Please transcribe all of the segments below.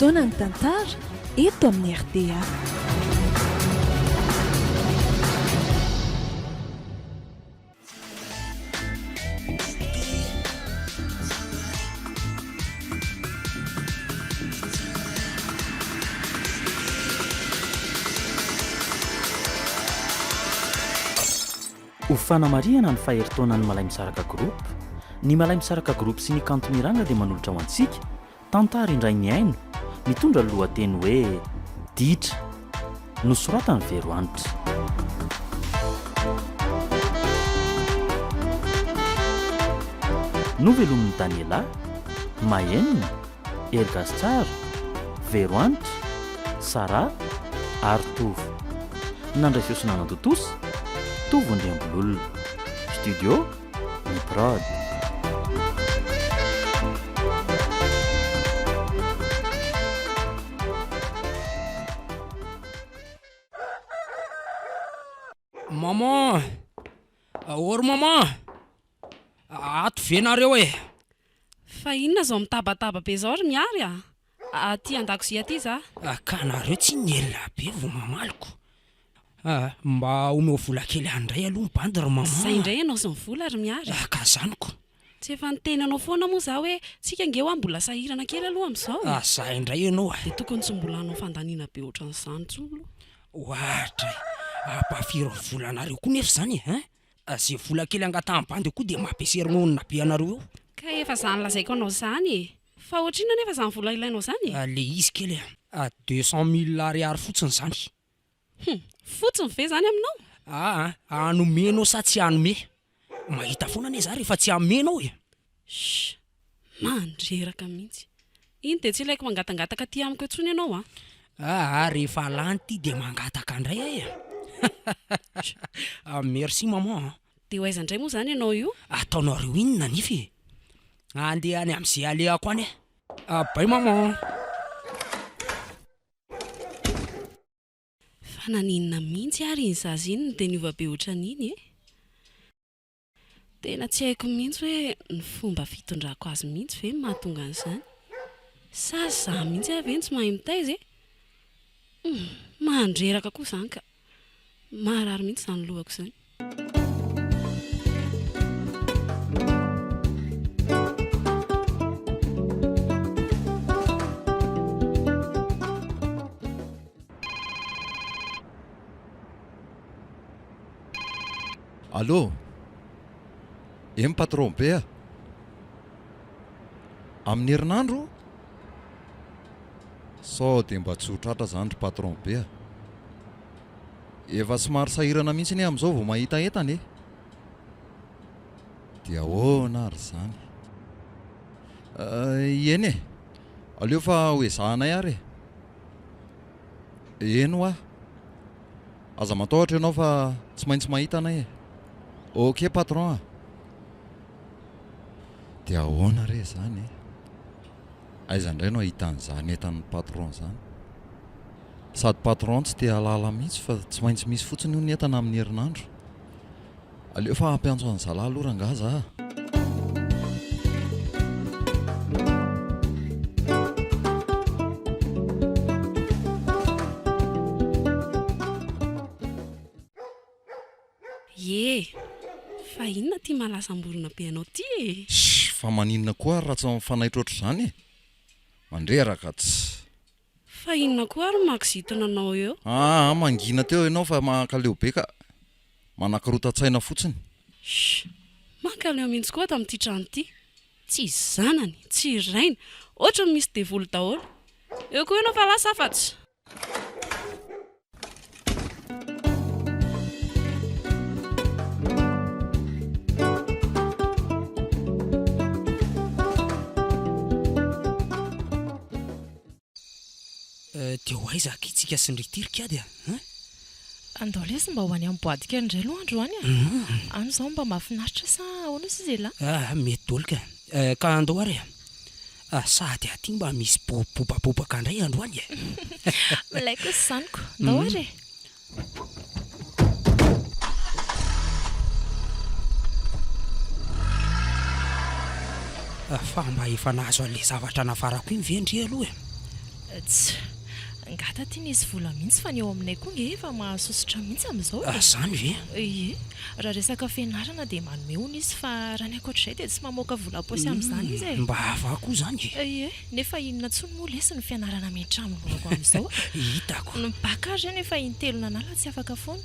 Fotoanan'ny tantara eto amin'ny rta. Ho fanamarihana ny faha-herintaonan'ny Malaimisaraka Group, ny Malaimisaraka Group sy ny Kanto Miranga dia manolotra ho antsika Tantara indray mihaino, mitondra ny lohateny hoe Ditra, nosoratan'i Vero Hanitra. Novelomin'i Daniela, Mahenina, Hery Gasitsara, Vero Hanitra, Sarah ary Tovo. Nandray feo sy nanatontosa, Tovo Andriambololona. Studio. ny prod. Maman! Ô ry maman! Ato ve nareo e? Fa inona izao mitabataba be izao ry Miary a? Aty an-dakozia aty za. Ka nareo tsinona ela be vao mamaly ko. Mba omeo vola kely any indray aloha ny bandy ry maman a. Zay indray ianao sy ny vola ry Miary. Ka zany ko. Tsy efa niteny anao foana moa za hoe tsika ange hoa mbola sahirana kely aloha amin'izao e. Zay indray ianao a. Dia tokony tsy mbola hanao fandaniana be ohatran'izany intsony aloha. Oadray, ampahafiry ny volanareo koa nefa izany e hein. Ze vola kely angatahan'ny bandy eo koa dia maha be serinohonina be anareo eo. Ka efa zany lazaiko anao zany e. Fa ohatrinona anefa zany vola ilainao zany e? Le izy kely a, 200 mille ariary fotsiny zany. Hum, fotsiny ve zany aminao? Aa, hanome enao sa tsy hanome? Mahita foana anie za rehefa tsy hanome enao e. Shh, mandreraka mihitsy. Iny dia tsy ilaiko mangatangataka aty amiko intsony ianao an. Aa, rehefa lany ity dia mangataka indray aho e. Merci maman a. Dia ho aiza indray moa izany ianao io? Ataonareo inona anefa e? Andeha any amin'izay alehako any aho. Bye maman. Fa naninona mihitsy ary iny zaza iny no dia niova be ohatran'iny e? Tena tsy haiko mihitsy hoe ny fomba fitondrako azy mihitsy ve no mahatonga an'izany? Sa izaho mihitsy ary ve no tsy mahay mitaiza e? Hum, mandreraka koa izany ka! Maharary mihitsy izany lohako izany. Allô? Eny patron be a! Amin'ny herinandro? Sao dia mba tsy ho tratra izany ry patron be a! Efa somary sahirana mihitsy anie amin'izao vao mahita entana e! Dia ahoana ary izany? Eny e! Aleo fa ho ezahanay ary e! Eny hoa! Aza matahotra ianao fa tsy maintsy mahita anay e! Ok patron a! Dia ahoana re izany e? Aiza indray no ahitana izany entan'ny patron izany? Sady patron tsy te hahalala mihitsy fa tsy maintsy misy fotsiny hono ny entana amin'ny herinandro. Aleo fa hampiantso an'i zalahy aloha rangaha za a! Ie! Fa inona ity mahalasa-mborona be anao ity e? Shh! Fa maninona koa ary raha tsy mifanaitra ohatr'izany e? Mandreraka tsy. Fa inona koa ary no mahakizitina anao eo? Aa mangina teo ianao fa mankaleo be ka. Manakorotan-tsaina fotsiny. Shh! Mankaleo mihitsy koa ato amin'ity trano ity. Tsy zanany, tsy rainy, ohatry ny misy devoly daholo. Eo koa ianao fa lasa afatsy. Dia ho aiza aky tsika sy ndry ity ry kiady a? Hein? Andao lesy mba ho any amin'ny bois de kely indray aloha androany a! Any izao mba mahafinaritra sa ahoana hoy zela? Ah, mety daholo ka. Ka andao ary e! Sady aty mba misy bobabobaka indray androany e! Milay kosa izany ko! Ndao ary e! Fa mba efa nahazo an'ilay zavatra nafarako iny ve ndry aloha e? Tsia, angaha taty nisy vola mihitsy fa ny eo aminay koa nge efa mahasosotra mihitsy amin'izao e. Zany ve? Ie, raha resaka fianarana dia manome hono izy fa raha ny ankoatr'izay dia tsy mamoaka vola am-paosy amin'izany izy e. Mba hafa koa izany e. Ie, nefa inona intsony moa lesy ny fianarana miantrano oloko amin'izao? Hitako. Ny bac ary izany efa intelo nanala tsy afaka foana.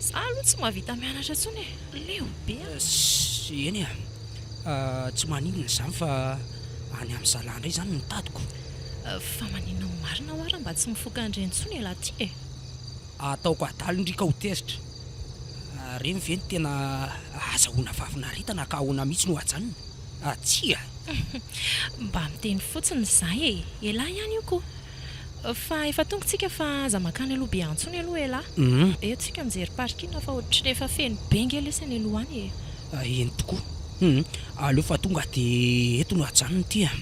Za aloha tsy mahavita mianatra intsony e, leo be aho. Eny e, tsy maninona izany fa any amin'ny zalahy indray izany no tadiko. Fa maninona marina hoa raha mba tsy mifoka an'ireny intsony elah ty e? Ataoko adala ndry ka ho tezitra. Ireny ve no tena ahazahoana fahafinaretana ka ahoana mihitsy no hajanona? Tsia! Mba miteny fotsiny za e! Elah ihany io ko! Fa efa tonga tsika fa aza mankany aloha be antsony aloha elah. Eto tsika mijery parking fa ohatry ny efa feno be nge lesy any aloha any e! Eny tokoa. Hum, aleo fa tonga dia eto no ajanona ity a.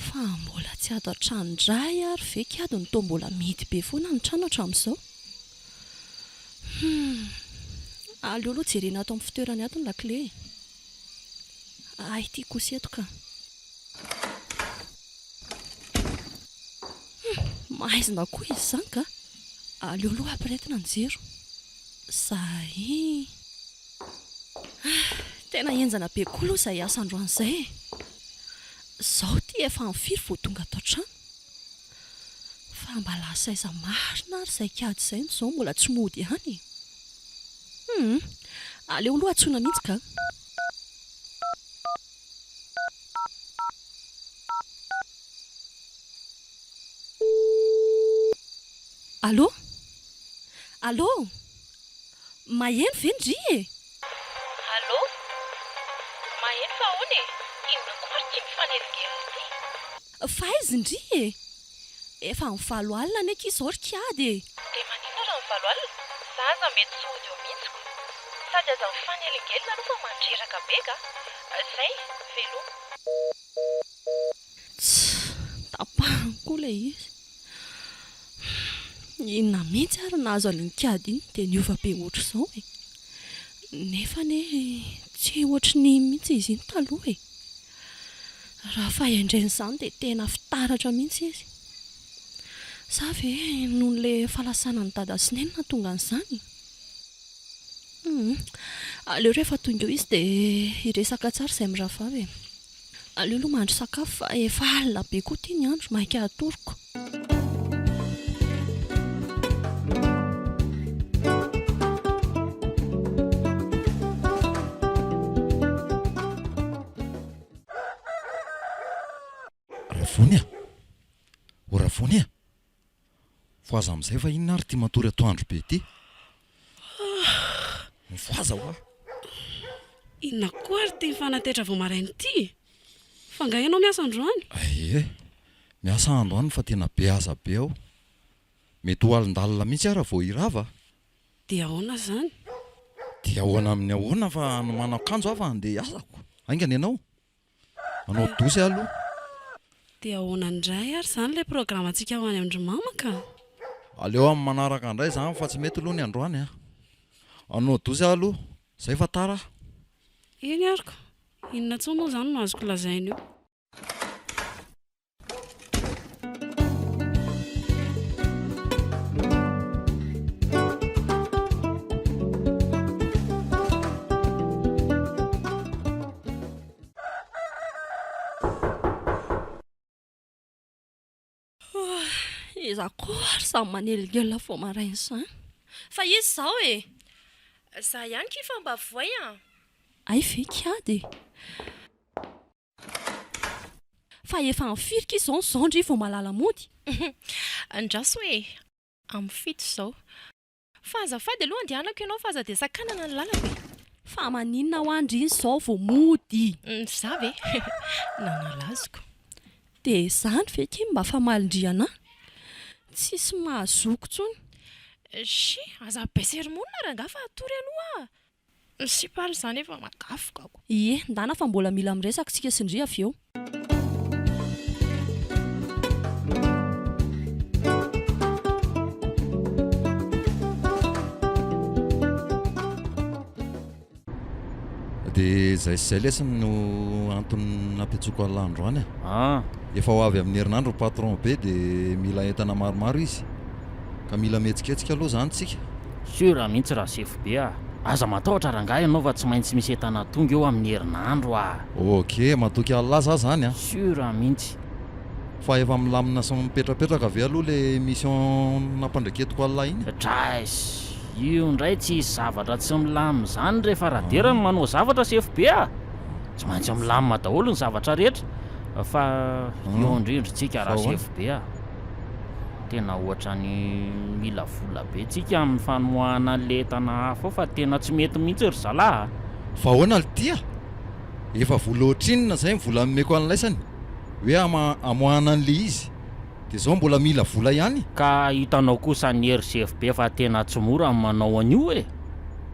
Fa mbola tsy ato an-trano indray ary ve kiady no toa mbola mihidy be foana ny trano hatramin'izao? Hum, aleo aloha jerena ato amin'ny fitoerany ato ny lakile e. Hay ity kosa eto ka. Hum, maizina koa izy izany ka. Aleo aloha ampirehetina ny jiro. Zay. Tena henjana be koa aloha izay asa androany izay e. Izao ity efa amin'ny firy vao tonga ato an-trano. Fa mba lasa aiza marina ary izay kiady izay no izao mbola tsy mody ihany e. Hum, aleo aloha antsoina mihitsy ka. Allô? Allô? Maheno ve ndry e? Allô? Maheno fa ahoana e? Inona koa ary ity mifanelingelina ity? Fa aiza ndry e? Efa amin'ny valo alina anie akia izao ry kiady e! Dia maninona raha amin'ny valo alina? Za aza mety tsy hody eo mihitsy ko! Sady aza mifanelingelina aloha fa mandreraka be ka! Zay, veloma. Tss, tapahany koa ilay izy. Inona mihitsy ary nahazo an'iny kiady iny dia niova be ohatr'izao e? Nefa anie tsy ohatry ny iny mihitsy izy iny taloha e! Raha fahendrena izany dia tena fitaratra mihitsy izy. Sa ve noho ilay fahalasanan'i Dada sy Neny nahatonga an'izany? Humm, aleo rehefa tonga eo izy dia hiresaka tsara izay mirahavavy e! Aleo aloha mahandro sakafo fa efa alina be koa ity ny andro, maika hatoroko. Ravony a! O Ravony a! Mifohaza amin'izay fa inona ary ity matory atoandro be ity? Mifohaza hoa! Inona koa ary ity mifanantehitra vao maraina ity? Fa angaha ianao miasa androany? Ie, miasa androany fa tena be asa be aho. Mety ho alindalina mihitsy aho raha vao hirava. Dia ahoana izany? Dia ahoana amin'ny ahoana fa hanomano akanjo aho fa handeha hiasako. Haingana ianao. Manao dosy aho aloha. Dia ahoana indray ary izany ilay programantsika ho any amin-dry mama ka? Aleo amin'ny manaraka indray izany fa tsy mety aloha ny androany a. Hanao dosy aho aloha, izay fa tara aho. Eny ary ko! Inona intsony moa izany no azoko lazaina eo? Iza koa ary izany manelingelina vao maraina izany? Fa iza izao e? Za ihany ki fa mba voay an! Hay ve kiady e? Fa efa amin'ny firy ki izao ny zao ndry vao malala mody? Andraso e! Amin'ny fito izao. Fa azafady aloha andehanako ianao fa aza dia sakanana ny lalako e! Fa maninona hoa ndry izao vao mody? Za ve? Nanala azoko. Dia izany ve ki mba famalin-dry anah? Tsisy mahazoko intsony. Shi! Aza be sermonina rangahy fa hatory aloha aho. Ny sipa ary izany efa magafoka ko. Ie, ndana fa mbola mila miresaka tsika sy ndry avy eo. Dia izay sy izay lesy no antony nampiantsoako an'lah androany e. Ah. Efa ho avy amin'ny herinandro ny patron be dia mila entana maromaro izy. Ka mila mihetsiketsika aloha izany tsika. Sûr mihitsy ra sefo be ah. Aza matahotra rangahy ianao fa tsy maintsy misy entana tonga eo amin'ny herinandro ah. Ok, matoky an'lah za zany ah. Sûr mihitsy. Fa efa milamina sy mipetrapetraka ve aloha le mission nampandraiketiko an'lah iny? Draiss! Io indray tsy hisy zavatra tsy milamina izany rehefa Radera no manao zavatra sefo be ah! Tsy maintsy milamina daholo ny zavatra rehetra fa eo indrindra tsika raha sefo be ah! Tena ohatrany mila vola be tsika amin'ny famoahana an'le entana hafa ao fa tena tsy mety mihitsy ry zalahy a! Fa ahoana lty a? Efa vola ohatrinona zay ny vola nomeko an'laisany hoe amoahana an'le izy de zao mbola mila vola ihany? Ka hitanao kosa anie ry sefo be fa tena tsy mora ny manao an'io e!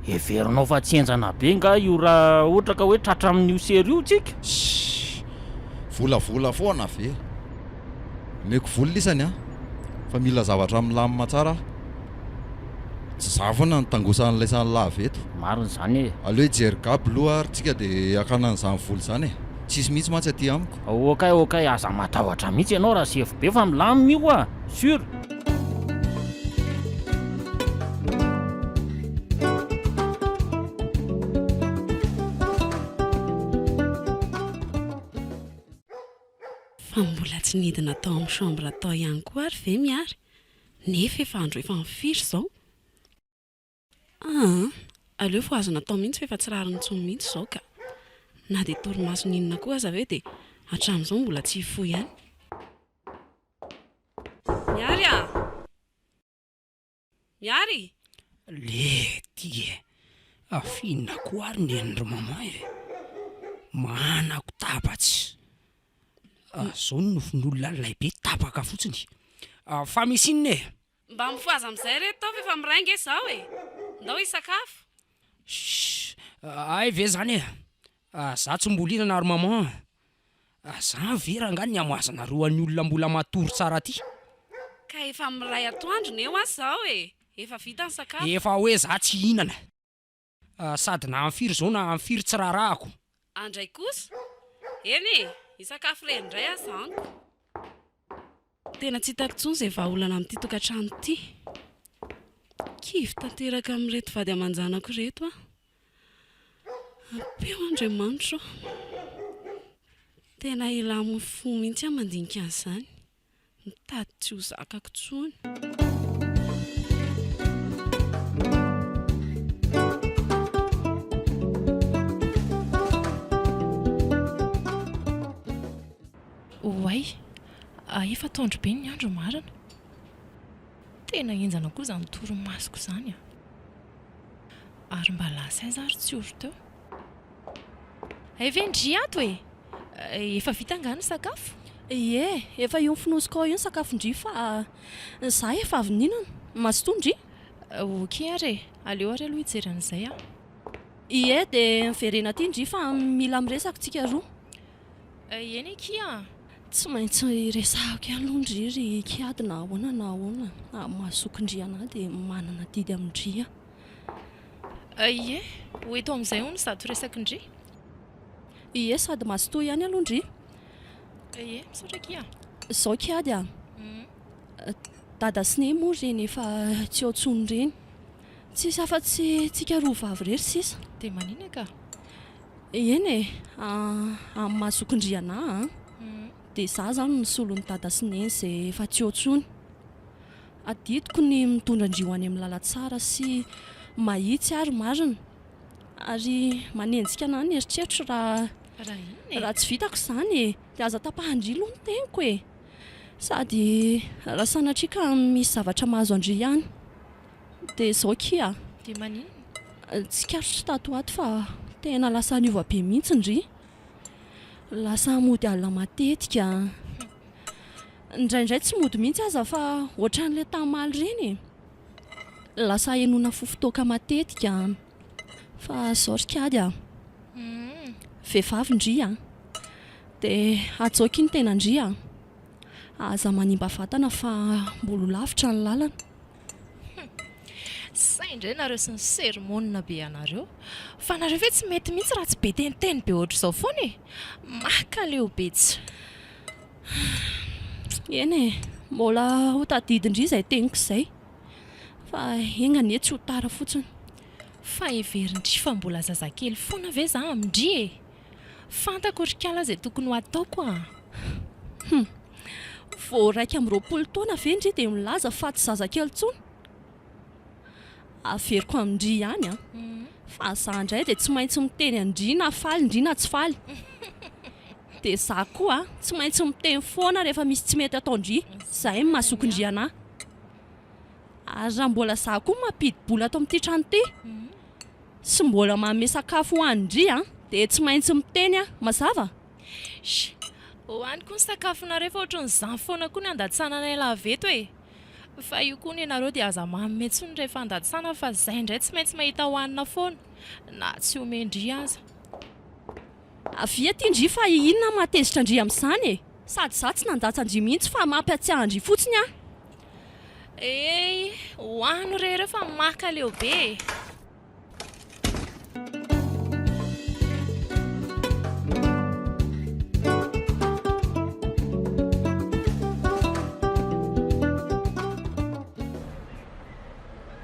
Heverinao fa tsy henjana be nga io raha ohatra ka hoe tratra amin'io sery io tsika? Shh! Volavola foana ve? Omeko vola isany an! Fa mila zavatra milamina tsara aho. Tsy za foana no tangosan'ilay san'lah avy eto. Marina izany e! Aleo hijery gab aloha ary tsika dia hakana an'izany vola izany e! Tsisy mihitsy mantsy aty amiko. Okay okay, aza matahotra mihitsy ianao raha sefo be fa milamina io a! Sur! Fa mbola tsy nidina tao amin'ny chambre tao ihany koa ary ve Miary? Nefa efa andro efa firy izao? Aa, aleo fohazina tao mihitsy fa efa tsy rariny intsony mihitsy izao ka. Na dia torimaso n'inona koa aza ve dia hatramin'izao mbola tsy hifoha ihany. Miary a! Miary! Lety e! Afinina koa ary ny henon'i maman e! Manako tabatsy! Zao ny nofin'olona lay be tapaka fotsiny! Fa misy inona e? Mba mifohaza amin'izay re tao f'efa miray nge zao e! Ndao hisakafo! Shh! Hay ve zany e! Za tsy mbola hihinana ry maman a! Zany ve rangahy ny hamoazanareo an'ny olona mbola matory tsara aty? Ka efa miray atoandro ne hoa zao e! Efa vita ny sakafo. Efa hoe za tsy hihinana. Sady na amin'ny firy izao na amin'ny firy tsy raharahako. Andray kosa? Eny e! Hisakafo irery indray aho zany ko. Tena tsy hitako intsony izay vahaolana amin'ity tokantrano ity. Kivy tanteraka amin'ireto vady aman-janako ireto aho. Ampio Andriamanitra ô! Tena hilamin'ny fo mihitsy aho mandinika an'izany. Mitady tsy ho zakako intsony. Oay! Efa atoandro be ny andro marina. Tena henjana koa izany torimasoko izany a! Ary mba lasa aiza ary tsy ory teo? Hay ve ndry ato e! Efa vita angaha ny sakafo? Ie, efa io fonosiko ao io ny sakafon-dry fa za efa avy nihinana. Mazotoa ndry. Ok ary e! Aleo ary aloha hijery an'izay aho. Ie, dia miverena aty ndry fa mila miresaka tsika roa. Eny akia a! Tsy maintsy resahako ihany aloha ndry ry Kiady na ahoana na ahoana. Amin'ny maha zokin-dry anah dia manana adidy amin-dry aho. Ie, ho eto amin'izay hono izato resaky ndry. Ie, sady mazotoa ihany aloha ndry. Ie, misaotra akia a! Izao Kiady a! Dada sy Neny moa ireny efa tsy eo intsony ireny. Tsisy afa-tsy tsika roa vavy irery sisa. Dia maninona ka? Eny e, amin'ny maha zokin-dry anah an, dia izaho izany no solon'i Dada sy Neny izay efa tsy eo intsony. Adidiko ny mitondra an-dry ho any amin'ny lalantsara sy mahitsy ary marina. Ary manenjika anah ny eritreritro raha raha tsy vitako izany e! Dia aza tapahan-dry aloha ny teniko e! Sady raha sanatria ka misy zavatra mahazo an-dry ihany. Dia izao akia a! Dia maninona? Tsikaritro tato ho ato fa tena lasa niova be mihitsy ndry. Lasa mody alina matetika. Indraindray tsy mody mihitsy aza fa ohatran'ilay tamaly ireny e. Lasa ahenoana fofon-toaka matetika. Fa izao ry kiady a! Vehivavy ndry a! Dia hajao akia ny tenan-dry a! Aza manimba vatana fa mbola ho lavitra ny lalana. Hum. Zay indray nareo sy ny sermona be anareo. Fa nareo ve tsy mety mihitsy raha tsy be teniteny be ohatr'izao foana e! Makaleo be tsy. Eny e, mbola ho tadidin-dry izay teniko izay. Fa enga anie tsy ho tara fotsiny. Fa heverin-dry fa mbola zazakely foana ve za amin-dry e! Fantako ry kala izay tokony ho ataoko a! Hum! Vao 21 taona ve ndry dia milaza fa tsy zazakely intsony? Averiko amin-dry ihany an! Fa za indray dia tsy maintsy miteny an-dry na faly ndry na tsy faly. Dia za koa tsy maintsy miteny foana rehefa misy tsy mety ataon-dry, izay no maha zokin-dry anà. Ary raha mbola za koa no mampidi-bola ato amin'ity trano ity sy mbola manome sakafo ho an-dry an, dia tsy maintsy miteny aho. Mazava? Sh! Hohaniko ny sakafonareo fa ohatran'izany foana koa ny handatsananay lava eto e! Fa io koa nenareo dia aza manome intsony rehefa handatsana fa zay indray tsy maintsy mahita hohanina foana na tsy omen-dry aza. Avia aty ndry fa inona no mahatezitra ndry amin'izany e! Sady za tsy nandatsa ndry mihitsy fa mampiatsiahy ndry fotsiny aho. Eyy, hohano re ireo fa makaleo be e!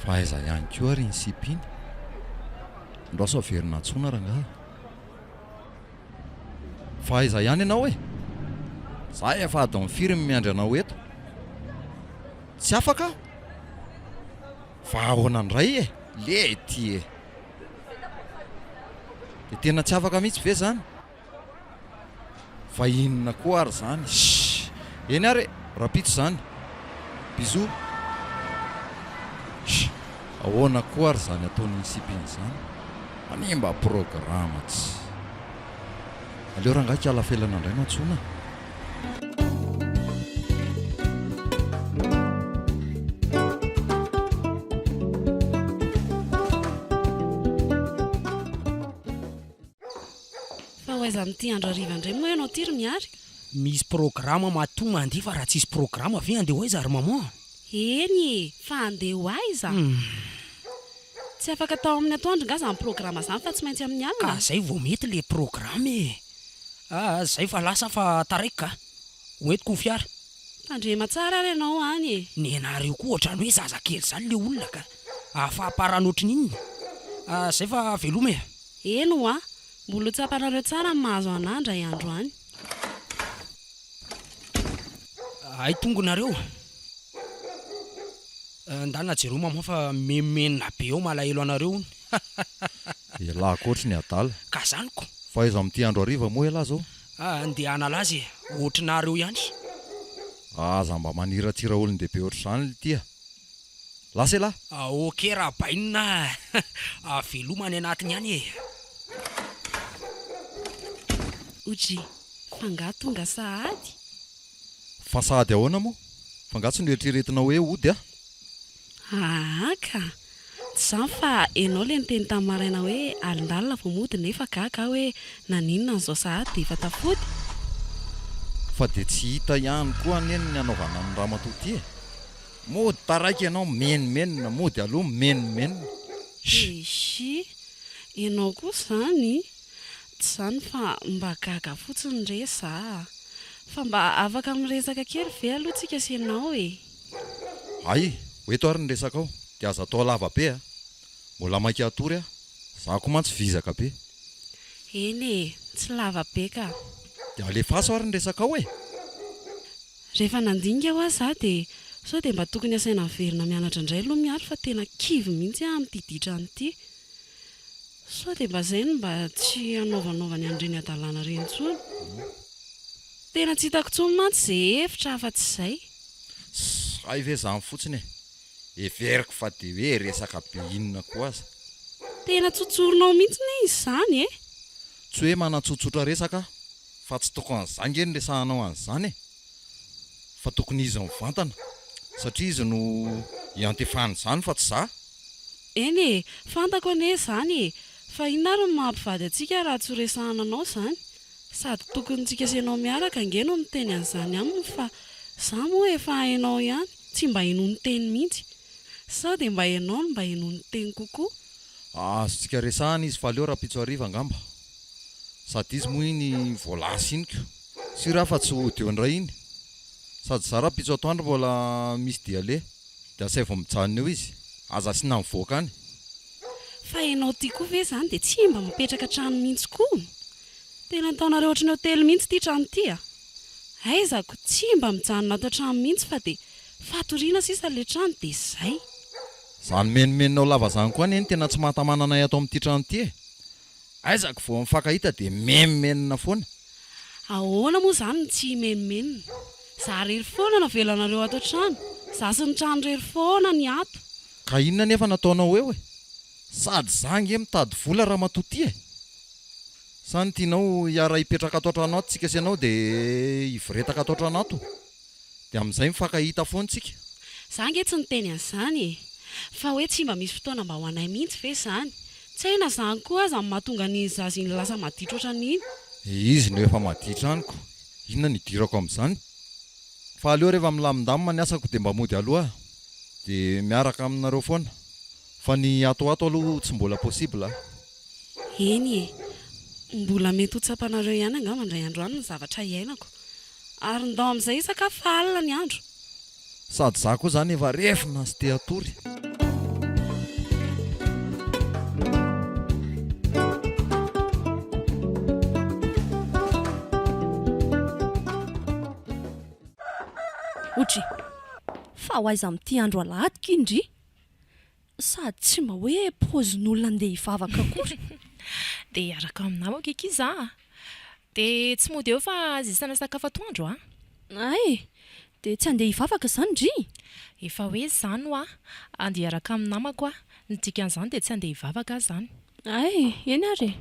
Fa aiza ihany koa ary iny sipa iny? Andraso averina antsoina rangaha. Fa aiza ihany ianao e? Za efa adiny firy no miandry anao eto? Tsy afaka aho? Fa ahoana indray e? Lety e! Dia tena tsy afaka mihitsy ve izany? Fa inona koa ary izany? Shh! Eny ary e! Rahampitso izany. Bisous. Shh! Ahoana koa ary izany ataon'iny sipa iny izany? Manimba programa tsy. Aleo rangahy kiala felana indray no antsoina a! Fa ho aiza amin'ity andro hariva indray moa ianao ity ry Miary? Misy programa matoa mandeha fa raha tsisy programa ve andeha ho aiza ry maman? Eny e! Fa andeha ho aiza? Tsy afaka atao amin'ny atoandro nga zany programa zany fa tsy maintsy amin'ny alina? Ka zay vao mety le programa e! Ah zay fa lasa fa taraiky ka! Ho entiko ny fiara. Tandrema tsara ary ianao any e! Nenareo koa ohatrany hoe zazakely zany le olona ka! Afahaparany ohatry ny inona? Ah zay fa veloma e! Eny hoa! Mbola ho tsapanareo tsara ny mahazo anah indray andro any. Hay tonga nareo. Ndana jereo maman fa mimenomenona be eo malahelo anareo hono. Elah koa ohatry ny adala. Ka zany ko. Fa aiza amin'ity andro hariva moa elah zao? Ah ndeha hanala azy e, ohatry nareo ihany. Aza mba maniratsira olon-dehibe ohatr'izany lty a. Lasa elah. Ah ok rabainina a, veloma any anatiny any e. Oudjy, f'angaha tonga sahady? Fa sahady ahoana moa? F'angaha tsy noeritreretinao hoe hody aho? Aa ka! Tsy izany fa ianao ilay niteny tamin'ny maraina hoe alindalina vao mody nefa gaga aho hoe naninona an'izao sahady dia efa tafody? Fa dia tsy hita ihany koa anie ny hanaovana an'i ramatoa ity e! Mody taraiky ianao mimenomenona, mody aloha mimenomenona. Eshi! Ianao koa izany? Tsy izany fa mba gaga fotsiny re za a! Fa mba afaka miresaka kely ve aloha tsika sy ianao e? Hay, ho eto ary ny resakao, dia aza atao lava be a! Mbola maika hatory aho, za koa mantsy vizaka be. Eny e, tsy lava be ka. Dia alefaso ary ny resakao e! Rehefa nandinika hoa za dia sao dia mba tokony asaina miverina mianatra indray aloha Mialy fa tena kivy mihitsy aho amin'ity ditrany ity. Sao dia mba izay no mba tsy hanaovanaovany an'ireny hadalana ireny intsony. Tena tsy hitako intsony mantsy izay hevitra afa-tsy izay. Hay ve izany fotsiny e! Heveriko fa dia hoe resaka be inona koa aza. Tena tsotsorinao mihitsy anie izy izany e! Tsy hoe manatsotsotra resaka aho fa tsy tokony izany nge no resahanao an'izany e! Fa tokony izy mivantana satria izy no iantefan'izany fa tsy za. Eny e, fantako anie izany e! Fa inona ary no maha mpivady antsika raha tsy ho resahana anao izany? Sady tokony tsika sy ianao miaraka ange no miteny an'izany aminy fa za moa efa hainao ihany, tsy mba henoiny teny mihitsy. Sao dia mba ianao no mba henoiny teny kokoa? Azontsika resahana izy fa aleo rahampitso hariva angamba. Sady izy moa iny vao lasa iny ko. Sur aho fa tsy hody eo indray iny. Sady za rahampitso atoandro mbola misy dia aleha. Dia asaivo mijanona eo izy. Aza asiana mivoaka any. Fa ianao ity koa ve izany dia tsy mba mipetraka an-trano mihitsy koa? Tena ataonareo ohatry ny hotely mihitsy ity trano ity a! Aiza ko tsy mba mijanona ato an-trano mihitsy fa dia fatoriana sisa ilay trano dia izay. Izany menomenonao lava izany koa anie no tena tsy mahatamana anay ato amin'ity trano ity e! Aiza ko vao mifankahita dia menomenona foana. Ahoana moa izany no tsy himenomenona? Za irery foana no avelanareo ato an-trano, za sy ny trano irery foana ny ato. Ka inona anefa no ataonao eo e? Sady za ange mitady vola ramatoa ty e! Sa ny tianao hiara hipetraka ato an-trano ato tsika sy ianao dia hivoretaka ato an-trano ato? Dia amin'izay mifankahita foana tsika. Za ange tsy niteny an'izany e! Fa hoe tsy mba misy fotoana mba ho anay mihitsy ve izany? Tsy hay na izany koa aza no mahatonga an'iny zaza iny lasa maditra ohatran'iny. Izy no efa maditra any ko! Inona no idirako amin'izany? Fa aleo rehefa milamindamina ny asako dia mba mody aloha aho dia miaraka aminareo foana. Fa ny ato ho ato aloha tsy mbola possible a! Eny e! Mbola mety ho tsapanareo ihany angamba indray andro any ny zavatra iainako. Ary ndao amin'izay hisakafo fa alina ny andro. Sady za koa zany efa refina sy te hatory. Otry, fa ho aiza amin'ity andro alahady ky ndry? Sady tsy mba hoe paozin'olona andeha hivavaka akory. Dia hiaraka amin'ny namako akia za a! Dia tsy mody eo fa aza isana sakafo atoandro a! Hay! Dia tsy andeha hivavaka izany ndry? Efa hoe izany hoa, andeha hiaraka amin'ny namako aho. Ny dikan'izany dia tsy andeha hivavaka aho izany. Hay! Eny ary e!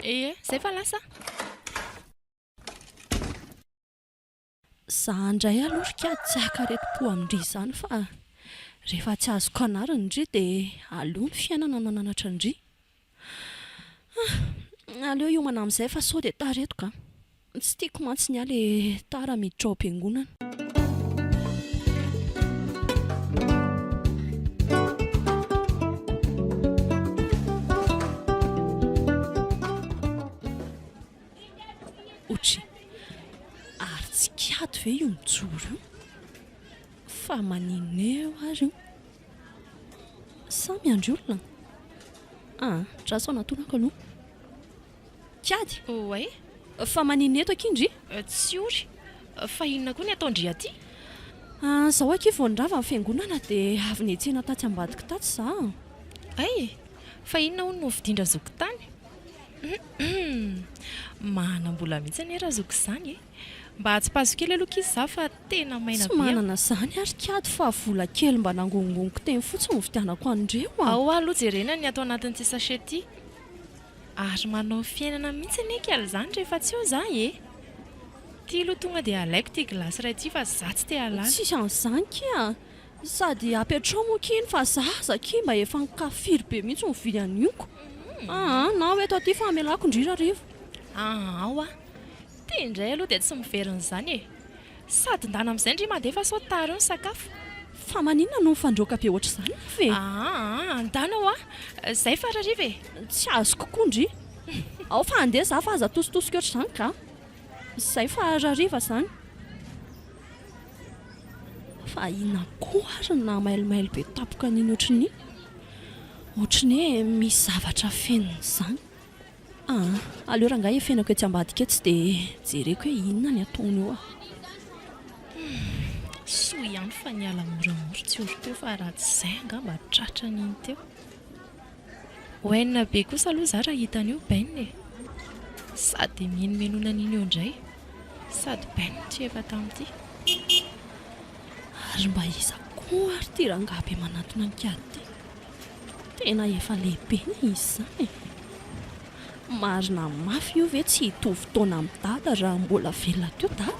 Ie, izay fa lasa aho. Za ndray aloha ry kiady tsy haka aretim-po amin-dry izany fa rehefa tsy azoko anarina ndry dia aleo ny fiainana mananatra an-dry. Ah! Aleo hiomana amin'izay fa sao dia tara eto ka. Tsy tiako mantsy ny ahy le tara miditra ao am-piangonana. Otry. Ary tsy kiady ve io mijoro io? Fa maninona eo ary io? Sa miandry olona? Ah, draso anatonako aloha. Kiady? Oay. Fa maninona eto akia ndry? Tsy ory. Fa inona koa ny ataon-dry aty? Ah, zao akia vao nirava ny fiangonana dia avy niantsena tatsy ambadika tatsy za. Hay! Fa inona hono no novidian-drazoky tany? Humm! Manam-bola mihitsy anie Razoky izany e! Mba atsipazo kely aloha k'isy za fa tena maina Tsy be a! manana izany ary kiady fa vola kely mba nangonongoniko teny fotsiny novidianako an'ireo a! Ao aloha jerena ny ato anatin'ity sachet ity. Ary manao fiainana mihitsy anie k'ala izany rehefa tsy eo za e! Ity aloha tonga dia alaiko ity glace iray ity fa za tsy te halala. Tsisy an'izany kia! Sady apetrao moa ki iny fa za aza ki mba efa nikafiry be mihitsy mividy an'io ko. Aa na ho eto aty fa hamelako ndry rariva. Aa hoa. Ty indray aloha dia tsy miverina izany e. Sady ndana amin'izay ndry mandeha fa sao tara eo ny sakafo. Fa maninona no mifandroaka be ohatr'izany nefa e? Aa ndana hoa. Zay fa rariva e. Tsy azoko koa ndry. Ao fa handeha za fa aza atositosika ohatr'izany ka. Zay fa rariva zany. Fa inona koa ary no nahamailomailo be tampoka an'iny ohatry ny ohatry ny hoe misy zavatra afenina izany. Aa, aleo rangahy efenako etsy ambadika etsy dia jereko hoe inona ny ataony eo ah. Humm, soa ihany fa niala moramora tsy ory teo fa raha tsy izay angamba tratran'iny teo. Oainina be kosa aloha za raha hita an'io Ben e! Sady mimenomenona an'iny eo indray. Sady Ben tsy efa tamin'ity. Ary mba iza koa ary ity rangahy be manatona an'i Kiady ity? Tena efa lehibe anie izy izany e! Marina mafy io ve tsy hitovy taona amin'i Dada raha mbola velona teo Dada?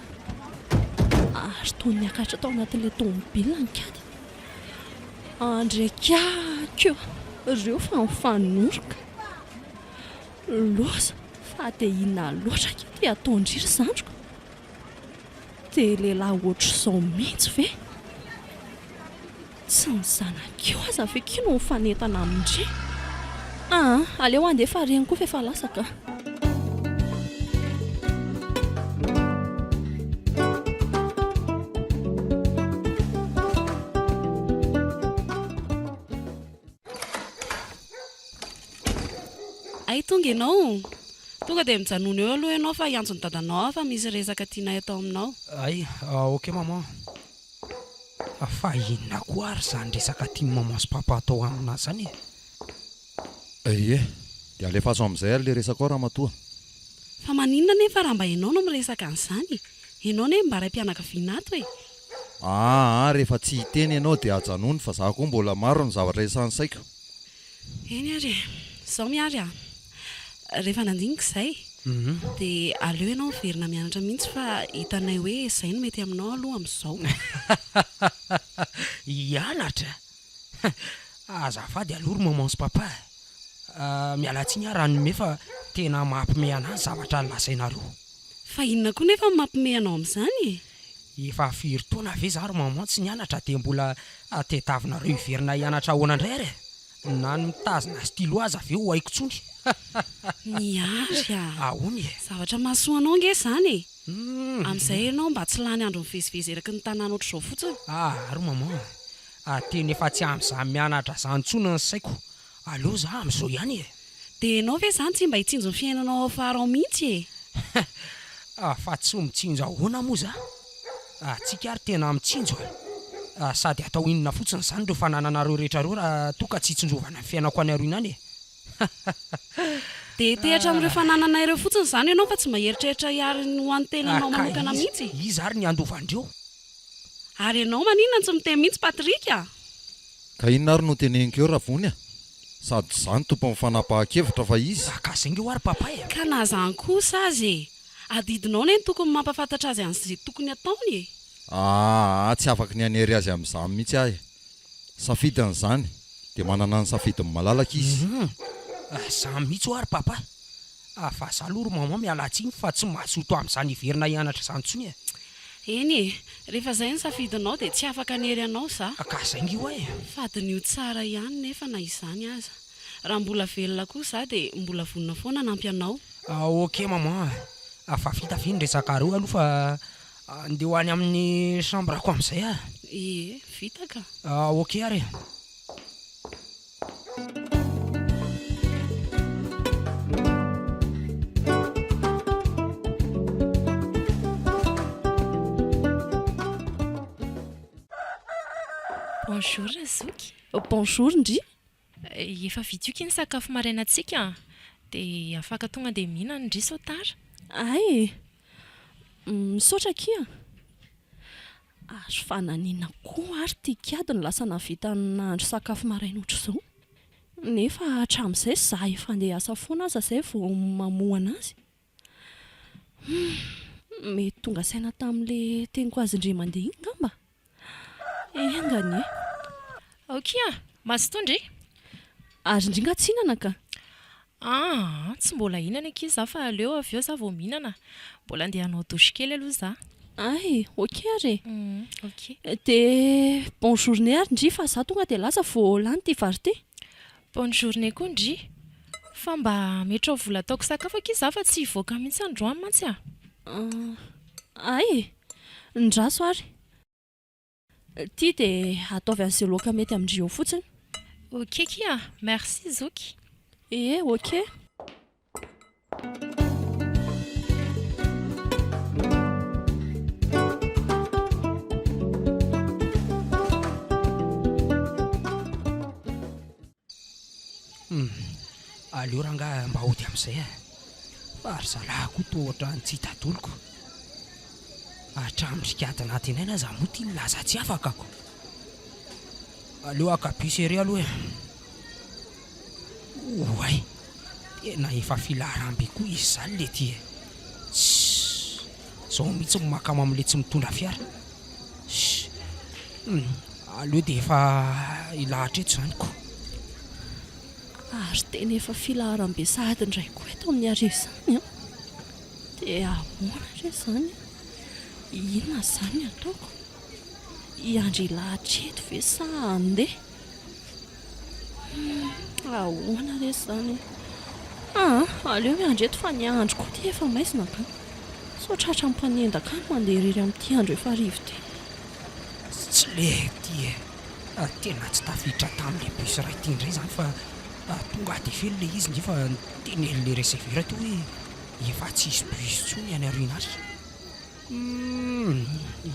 Ary toa niakatra tao anatin'ilay tomobilina ny Kiady. Andriakako eo, reo fa mifanoroka. Loza, fa dia inona loatra akia ity ataon-dry ry zandriko? Dia lehilahy ohatr'izao mihitsy ve? Tsy ny zanak'io aza ve ki no mifanentana amin-dry? Aa, aleo handeha fa reny koa f'efa lasa ka. Hay tonga ianao! Tonga dia mijanona eo aloha ianao fa hiantso ny dadanao aho fa misy resaka tianay atao aminao. Hay, ok maman. Fa inona koa ary izany resaka tian'i maman sy papa atao aminà izany e? Ie, dia alefaso amin'izay ary ilay resaka ao ramatoa. Fa maninona anefa raha mba ianao no miresaka an'izany e? Ianao anie mba raim-pianakaviana ato e! Aa, rehefa tsy hiteny ianao dia ajanony fa za koa mbola maro ny zavatra isan'ny saiko. Eny ary e! Izao Miary a! Rehefa nandinika izay dia aleo ianao miverina mianatra mihitsy fa hitanay hoe izay no mety aminao aloha amin'izao. Hianatra? Azafady aloha ry maman sy papa a! Miala tsiny aho raha nihomehy fa tena mampime anah ny zavatra lazainareo. Fa inona koa nefa no mampime anao amin'izany e? Efa firy taona ve za ry maman tsy nianatra dia mbola tediavinareo hiverina hianatra ahoana indray ary e? Na ny mitazona stylo aza ve ho haiko tsony? Mihary a! Ahoana e? Zavatra mahasoa anao ange izany e! Amin'izay ianao mba tsy lany andro mivezivezy eraky ny tanàna ohatr'izao fotsiny. Ah ry maman a! Tena efa tsy amin'izany mianatra izany intsony ny saiko. Aleo za amin'izao ihany e! Dia ianao ve izany tsy mba hitsinjo ny fiainanao ao afara ao mihitsy e? Fa tsy mitsinjo ahoana moa za? Tsika ary tena mitsinjo a! Sady atao inona fotsiny izany ireo fanananareo rehetra ireo raha toa ka tsy hitsinjovana ny fiainako any aoriana any e! Dia hitehatra amin'ireo fananana ireo fotsiny izany ianao fa tsy mba hieritreritra hiary ny ho an'ny tenanao manokana mihitsy e? Iza ary ny handova an'ireo? Ary ianao maninona no tsy miteny mihitsy Patrick a? Ka inona ary no teneniko eo Ravony a? Sady za no tompon'ny fanapahan-kevitra fa izy. Ka zay nge hoa ry papa e! Ka na zany kosa aza e! Adidinao anie no tokony mampafantatra azy an'izay tokony ataony e! Aa tsy afaky ny hanery azy amin'izany mihitsy aho e! Safidiny izany, dia manana ny safidiny malalaka izy. Humm! Zany mihitsy hoa ry papa! Fa za aloha ry maman miala tsiny fa tsy mazoto amin'izany hiverina hianatra izany intsony e! Eny e! Rehefa izay ny safidinao dia tsy afaka hanery anao za. Ka zay nge hoa e! Fa diniho tsara ihany nefa na izany aza. Raha mbola velona koa za dia mbola vonona foana hanampy anao. Ok maman a! Fa vita ve ny resakareo aloha fa andeha ho any amin'ny chambre-ko amin'izay aho. Ie, vita ka. Ok ary e! Bonjour Razoky. Bonjour ndry. Efa vita io ky ny sakafo marainantsika dia afaka tonga dia mihinana ndry sao tara. Hay e! Misaotra akia. Ary fa naninona koa ary ity kiady no lasa nahavita nahandro sakafo maraina ohatr'izao? Nefa hatramin'izay za efa handeha hiasa foana aza izay vao mamoha an'azy. Humm, mety tonga saina tamin'ilay teniko azy indray mandeha iny angamba? Enga anie. Aokia, mazotoa ndry. Ary ndry nga tsy hihinana ka? Aa, tsy mbola hihinana akia za fa aleo avy eo za vao mihinana. Mbola andeha hanao douche kely aloha za. Ay, ok ary e. Ok. Dia bonne journée ary ndry fa za tonga dia lasa vao lany ity vary ity. Bonne journée koa ndry. Fa mba ametrao vola ataoko sakafo akia za fa tsy hivoaka mihitsy androany mantsy a. Ay e! Ndraso ary. Ity dia ataovy an'izay loaka mety amin-dry eo fotsiny. Ok kia, merci zoky. Ee, ok. Hum, aleo rangahy mba hody amin'izay e. Fa ry zalahy koa toa ohatran'ny tsy hita doloko. Hatramin'ny brigade nantenaina aza moa ity nilaza tsy afaka ko. Aleo haka bus ery aloha e. Oay, tena efa filaharam-be koa izy izany lety e. Tssy, izao mihitsy no mahakamo amin'ilay tsy mitondra fiara. Ssy, hum, aleo dia efa hilahatra eto izany ko. Ary tena efa filaharam-be sahady indray koa eto amin'ny Iarivo izany an! Dia ahoana re izany an? Inona izany no ataoko? Hiandry hilahatra eto ve sa handeha? Humm, ahoana re izany e? Aa, aleo miandry eto fa ny andro koa ity efa maizina ka. Sao tratran'ny mpanendaka any mandeha irery amin'ity andro efa hariva ity. Tsy le ity e! Tena tsy tafiditra tamin'ilay bus iray ity indray izany fa tonga dia feno ilay izy nefa nitenenin'ilay receveur teo hoe efa tsisy bus intsony any aoriana ary. Humm,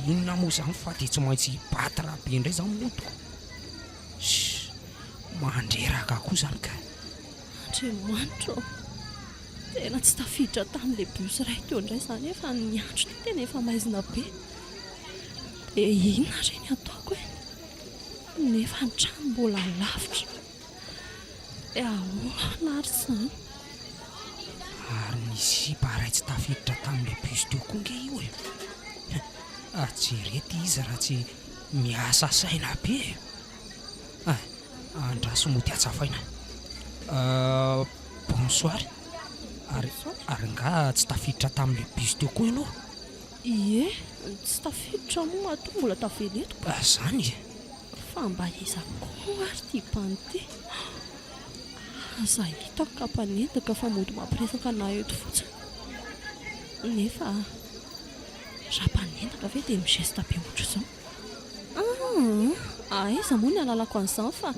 inona moa izany fa dia tsy maintsy hi-battre be indray izany mody ko. Ssss, mandreraka koa izany ka. Andriamanitra ô! Tena tsy tafiditra tamin'ilay bus iray teo indray izaho nefa ny andro ity tena efa maizina be. Dia inona re ny ataoko e? Nefa ny trano mbola lavitra. Dia ahoana ary izany? Ary nisy sipa iray tsy tafiditra tamin'ilay bus teo koa ange io e! Jereo izy raha tsy miasa saina be e! Andraso mody hatsafaina. Bonsoir. Ary ary nga tsy tafiditra tamin'ilay bus teo koa ianao? Ie, tsy tafiditra moa matoa mbola tavela eto ka. Zany e! Fa mba iza koa ary ity mpano ity? Aza hitako ka mpanendaka fa mody mampiresaka anah eto fotsiny. Nefa raha mpanendaka ve dia mi-geste be ohatr'izao? Aa! Aiza moa ny ahalalako an'izany fa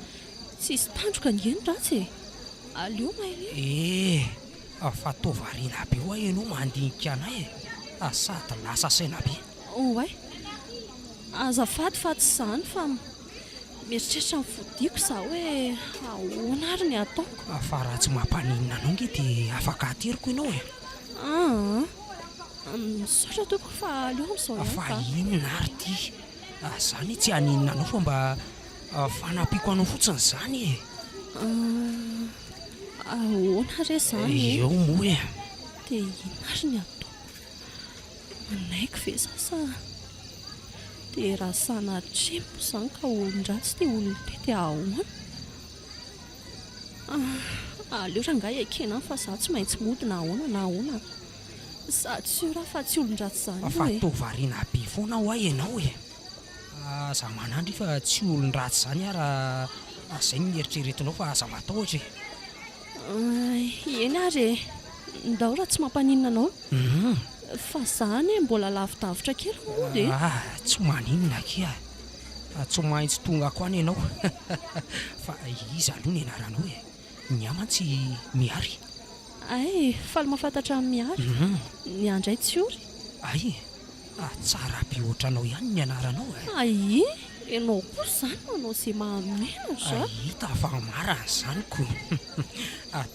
tsisy tandroka ange ny ratsy e! Aleo mailo eo. Eh! Fa toa variana be hoa ianao mandinika anay e! Sady lasa saina be. Oay! Azafady fa tsy izany fa mieritreritra ny fodiako izaho hoe ahoana ary ny hataoko. Fa raha tsy mampaninona anao ange dia afaka ateriko ianao e! Aa! Misaotra tompoko fa aleo amin'izao ihany fa. Fa inona ary ity? Za anie tsy haninona anao fa mba fanampiako anao fotsiny izany e! Ahoana re izany e? Eo moa e! Dia inona ary ny ataoko? Manaiky ve za sa dia raha sanatria moa izany ka olon-dratsy ity olona ity dia ahoana? Aleo rangahy ekena any fa za tsy maintsy mody na ahoana na ahoana. Sady sûr aho fa tsy olon-dratsy izany io Fa e. toa variana be foana hoa ianao e. Aza manandry fa tsy olon-dratsy izany aho raha izay no eritreretinao fa aza matahotra e. Eny ary e. Ndao raha tsy mampaninona anao. Fa za anie mbola lavidavitra kely mody e. Ah, tsy maninona akia. Tsy maintsy tonga ko any ianao. Fa iza aloha ny anaranao e? Ny ahy mantsy Mihary. Hay, faly mahafantatra an'i Mihary. Ny ahy indray Tsiory. Hay, tsara be ohatranao ihany ny anaranao e. Hay, ianao koa izany manao izay mahamenatra. Hita fa marina izany ko.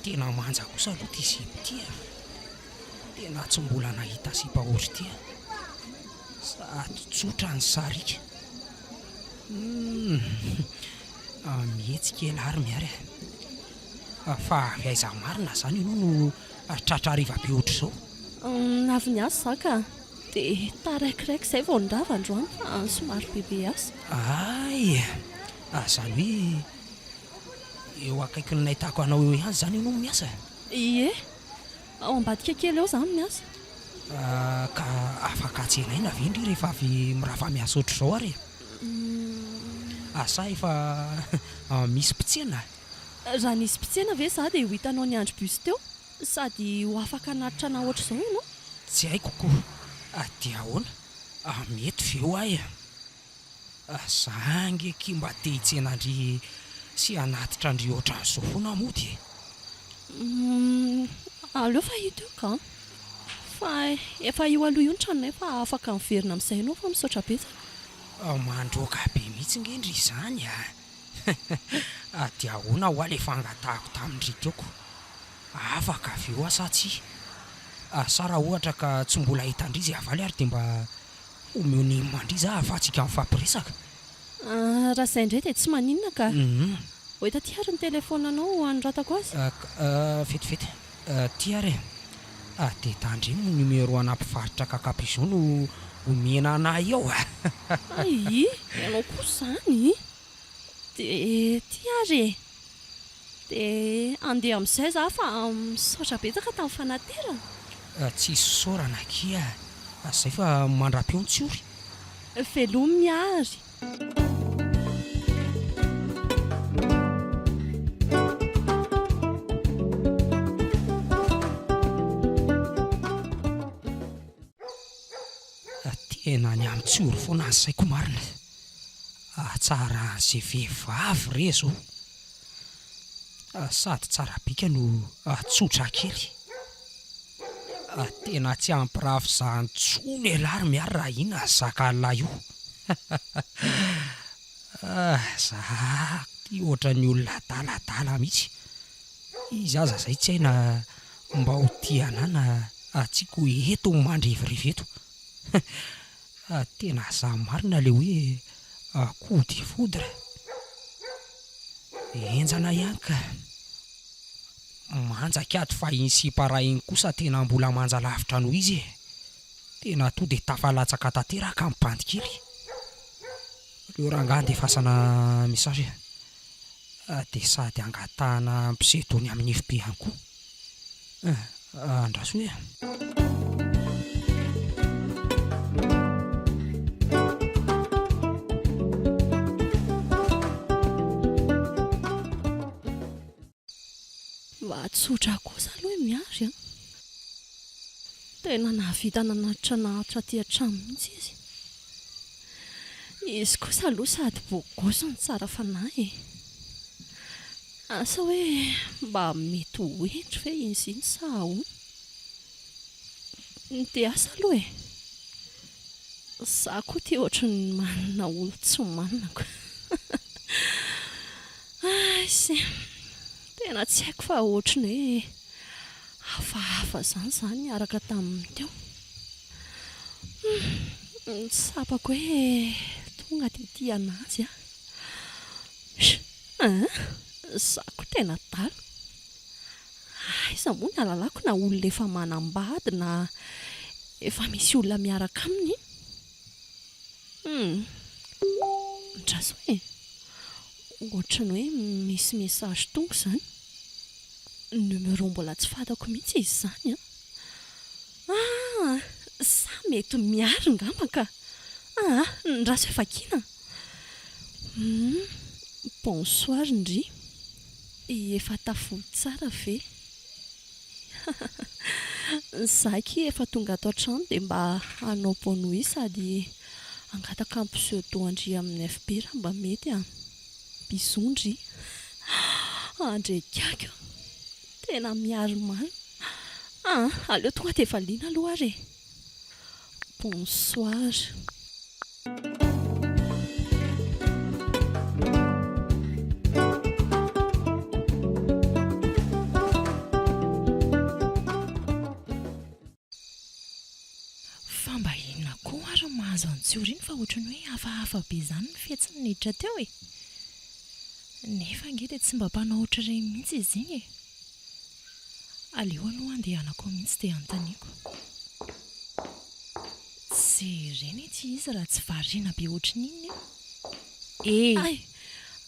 Tena manja kosa aloha ity sipa ity e. Tena tsy mbola nahita sipa ohatr'ity aho. Sady tsotra ny sariaka. Humm. Mihetsika elah ry Mihary a. Fa avy aiza marina izany ianao no tratra hariva be ohatr'izao? Avy niasa za ka. Dia taraikiraiky izay vao nirava androany fa somary bebe asa. Hay! Izany hoe eo akaikin'ny nahitako anao eo ihany izany ianao no miasa? Ie. Ao ambadika kely ao za no miasa. Ka afaka tsenaina ve ndry rehefa avy mirava miasa ohatr'izao ary e? Asa efa misy mpitsena? Raha nisy mpitsena ve za dia ho hitanao niandry bus teo sady ho afaka hanatitra anah ohatr'izao ianao? Tsy haiko ko! Dia ahoana? Mety ve hoa e? Za ange akia mba te hitsena an-dry sy hanatitra an-dry ohatran'izao foana mody e! Humm, aleo fa hita eo ka! Fa efa io aloha io ny tranonay fa afaka miverina amin'izay ianao fa misaotra betsaka. Mandroaka be mihitsy nge ndry izany a! Dia ahoana hoa le fangatahako tamin-dry teo ko? Afaka ve hoa sa tsia? Sa raha ohatra ka tsy mbola hitan-dry izay havaly ary dia mba Omeo ny mandria za ahafahantsika mifampiresaka. Ah, raha izay indray dia tsy maninona ka. Ho eto aty ary ny telefaonanao hanoratako azy. Vetivety, ty ary e. Dia tandremo ny numéro ana mpivarotra kakapigeon no omena anah eo a. Hay, ianao koa izany. Dia ty ary e. Dia handeha amin'izay za fa misaotra betsaka tamin'ny fanaterana. Tsisy isaorana akia a! Zay fa mandra-peo ny tsiory. Velomy Miary. Tena ny amin'ny tsiory foana ny saiko marina. Hatsaran'izay vehivavy re zao. Sady tsara bika no tsotra kely. Tena tsy hampirafy zany tsony elah ry Miary raha iny zakan'lah io. Za ty ohatran'ny olona adaladala mihitsy. Izy aza zay tsy hay na mba ho tia anah na tsia ko eto mandrevirevy eto. Tena za marina le hoe coup de foudre. Henjana ihany ka. Manja kiady fa iny sipa ray iny kosa tena mbola manja lavitra noho izy e. Tena to de tafalatsaka tanteraka ny bandy kely. Aleo rangahy andefasana message e. Dia sady angatahana pseudo-ny amin'ny FB ihany koa. Andraso e. Mba tsotra kosa aloha i Miary an! Tena nahavita nanatitra nahantra aty an-trano mihitsy izy. Izy kosa aloha sady beau gosse no tsara fanahy e! Asa hoe mba mety ho hendry ve izy iny sa ahoana? Dia asa aloha e! Za koa ity ohatry ny manana olon-tsy manana ko. Aisy! Tena tsy haiko fa ohatry ny hoe hafahafa izany izaho niaraka taminy teo. Hum! Tsapako hoe tonga dia tia an'azy aho. Hein! Izaho koa tena adala. Aiza moa ny ahalalako na olona efa manambady na efa misy olona miaraka aminy? Hum! Andraso e! Ohatran'ny hoe misy message tonga izany. Numéro mbola tsy fantako mihitsy izy izany an! Ah! Sa mety Miary ngamba ka! Ah! Andraso e vakiana! Hum! Bonsoir ndry! Efa tafody tsara ve? Za akia efa tonga ato an-trano dia mba hanao bonne nuit sady hangataka ny pseudo an-dry amin'ny FB raha mba mety an! Bisous ndry! Andre gaga! Tena miary marina! Aa! Aleo tonga dia valiana aloha ary e! Bonsoir. Fa mba inona koa ary no mahazo an'i Tsiory iny fa ohatran'ny hoe hafahafa be izany ny fihetsiny niditra teo e! Nefa ange dia tsy mba mpanao ohatr'ireny mihitsy izy iny e! Aleo aloha andehanako ao mihitsy dia anontaniako. Jerena ity izy raha tsy variana be ohatry ny inona io. E! Hay!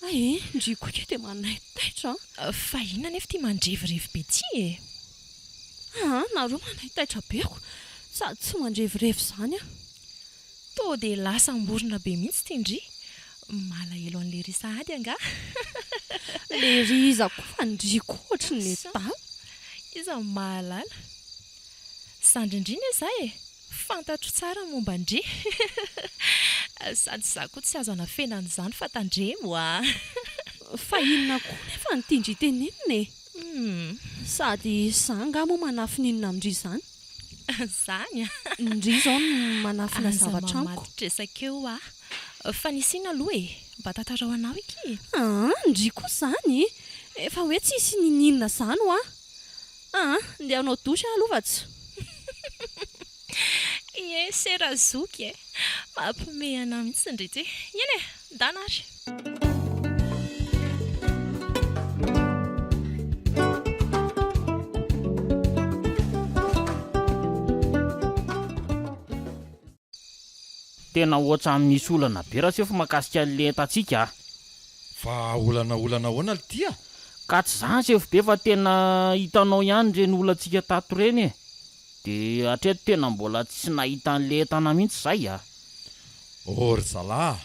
Hay e! Ndry koa kay dia manaitaitra an! Fa inona anefa ity mandrevirevy be ity e? Aa! Nareo manaitaitra be ko! Sady tsy mandrevirevy izany aho. Toa dia lasa amborona be mihitsy ity ndry. Malahelo an'i Lery sahady angaha? Lery iza koa fa ndry koa ohatry ny adala. Iza no mahalala. Zandry ndry ne za e! Fantatro tsara ny momba ndry. Sady za koa tsy azo anafena an'izany fa tandremo a! Fa inona koa nefa no tian-dry tenenina e? Sady za angaha moa manafina inona amin-dry izany? Zany a! Ndry izao no manafina Aza zavatra amiko. mamadidresaka eo ah! Fa nisy inona aloha e? Mba tantarao anao iky e! Aa! Ndry koa izany! Efa hoe tsisy niniana izany hoa! Aa! Ndeha hanao douche aho aloha fa tsy. Ie se razoky e! Mampiomehy anah mihitsy ndry ity! Eny e! Ndana ary! Tena ohatran'ny misy olana be Rasefo mahakasika an'le entantsika a! Fa olana olana ahoana lty a? Ka tsy zany sefo be fa tena hitanao ihany ireny olantsika tato ireny e! De hatreto tena mbola tsy nahita an'le entana mihitsy zay a! Oh ry zalahy a!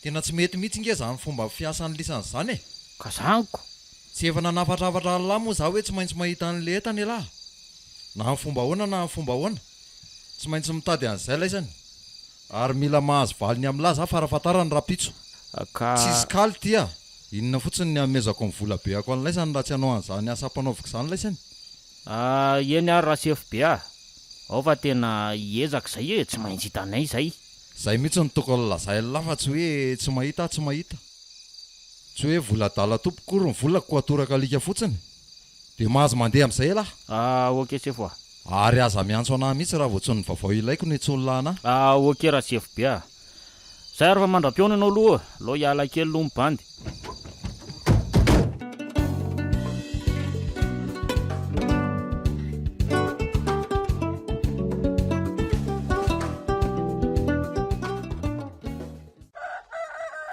Tena tsy mety mihitsy nge zany fomba fiasan'ny lisany zany e! Ka zany ko! Tsy efa nanafatrafatra an'lah moa za hoe tsy maintsy mahita an'le entana elah! Na amin'ny fomba ahoana na amin'ny fomba ahoana! Tsy maintsy mitady an'izay laisany! Ary mila mahazo valiny amin'lah za farafahatarany rahampitso! Ka. Tsisy kaly ty a! Inona fotsiny ny hanomezako ny vola beako an'laisany raha tsy hanao an'izany asa ampanaoviko izany laisany? Ah, eny ary Rasefo be ah! Ao fa tena hiezaka izay e, tsy maintsy hitanay izay. Zay mihitsy no tokony lazain'lah fa tsy hoe tsy mahita aho tsy mahita. Tsy hoe vola adala tompoko akory ny volako ko atoraka alika fotsiny. Dia mahazo mandeha amin'izay elah. Ah ok sefo ah. Ary aza miantso anah mihitsy raha vao tsy ny vaovao ilaiko no iantsoan'lah anah. Ah ok Rasefo be ah. Zay ary fa mandra-pihaona ianao aloha, alao hiala kely aloha ny bandy.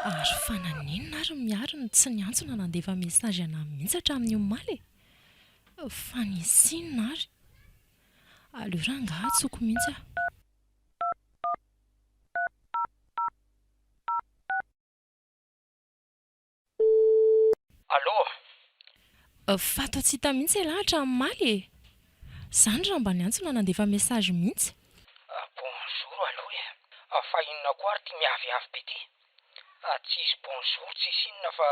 Ary fa naninona ary Miary no tsy niantso na nandefa message anah mihitsy hatramin'ny omaly e? Fa nisy inona ary? Aleo rangaha antsoiko mihitsy aho. Allô? Fa toa tsy hita mihitsy ialahy hatramin'ny omaly e! Zany raha mba niantso na nandefa message mihitsy. Bonjour aloha e! Fa inona koa ary ty miaviavy be ty? Tsisy bonjour tsisy inona fa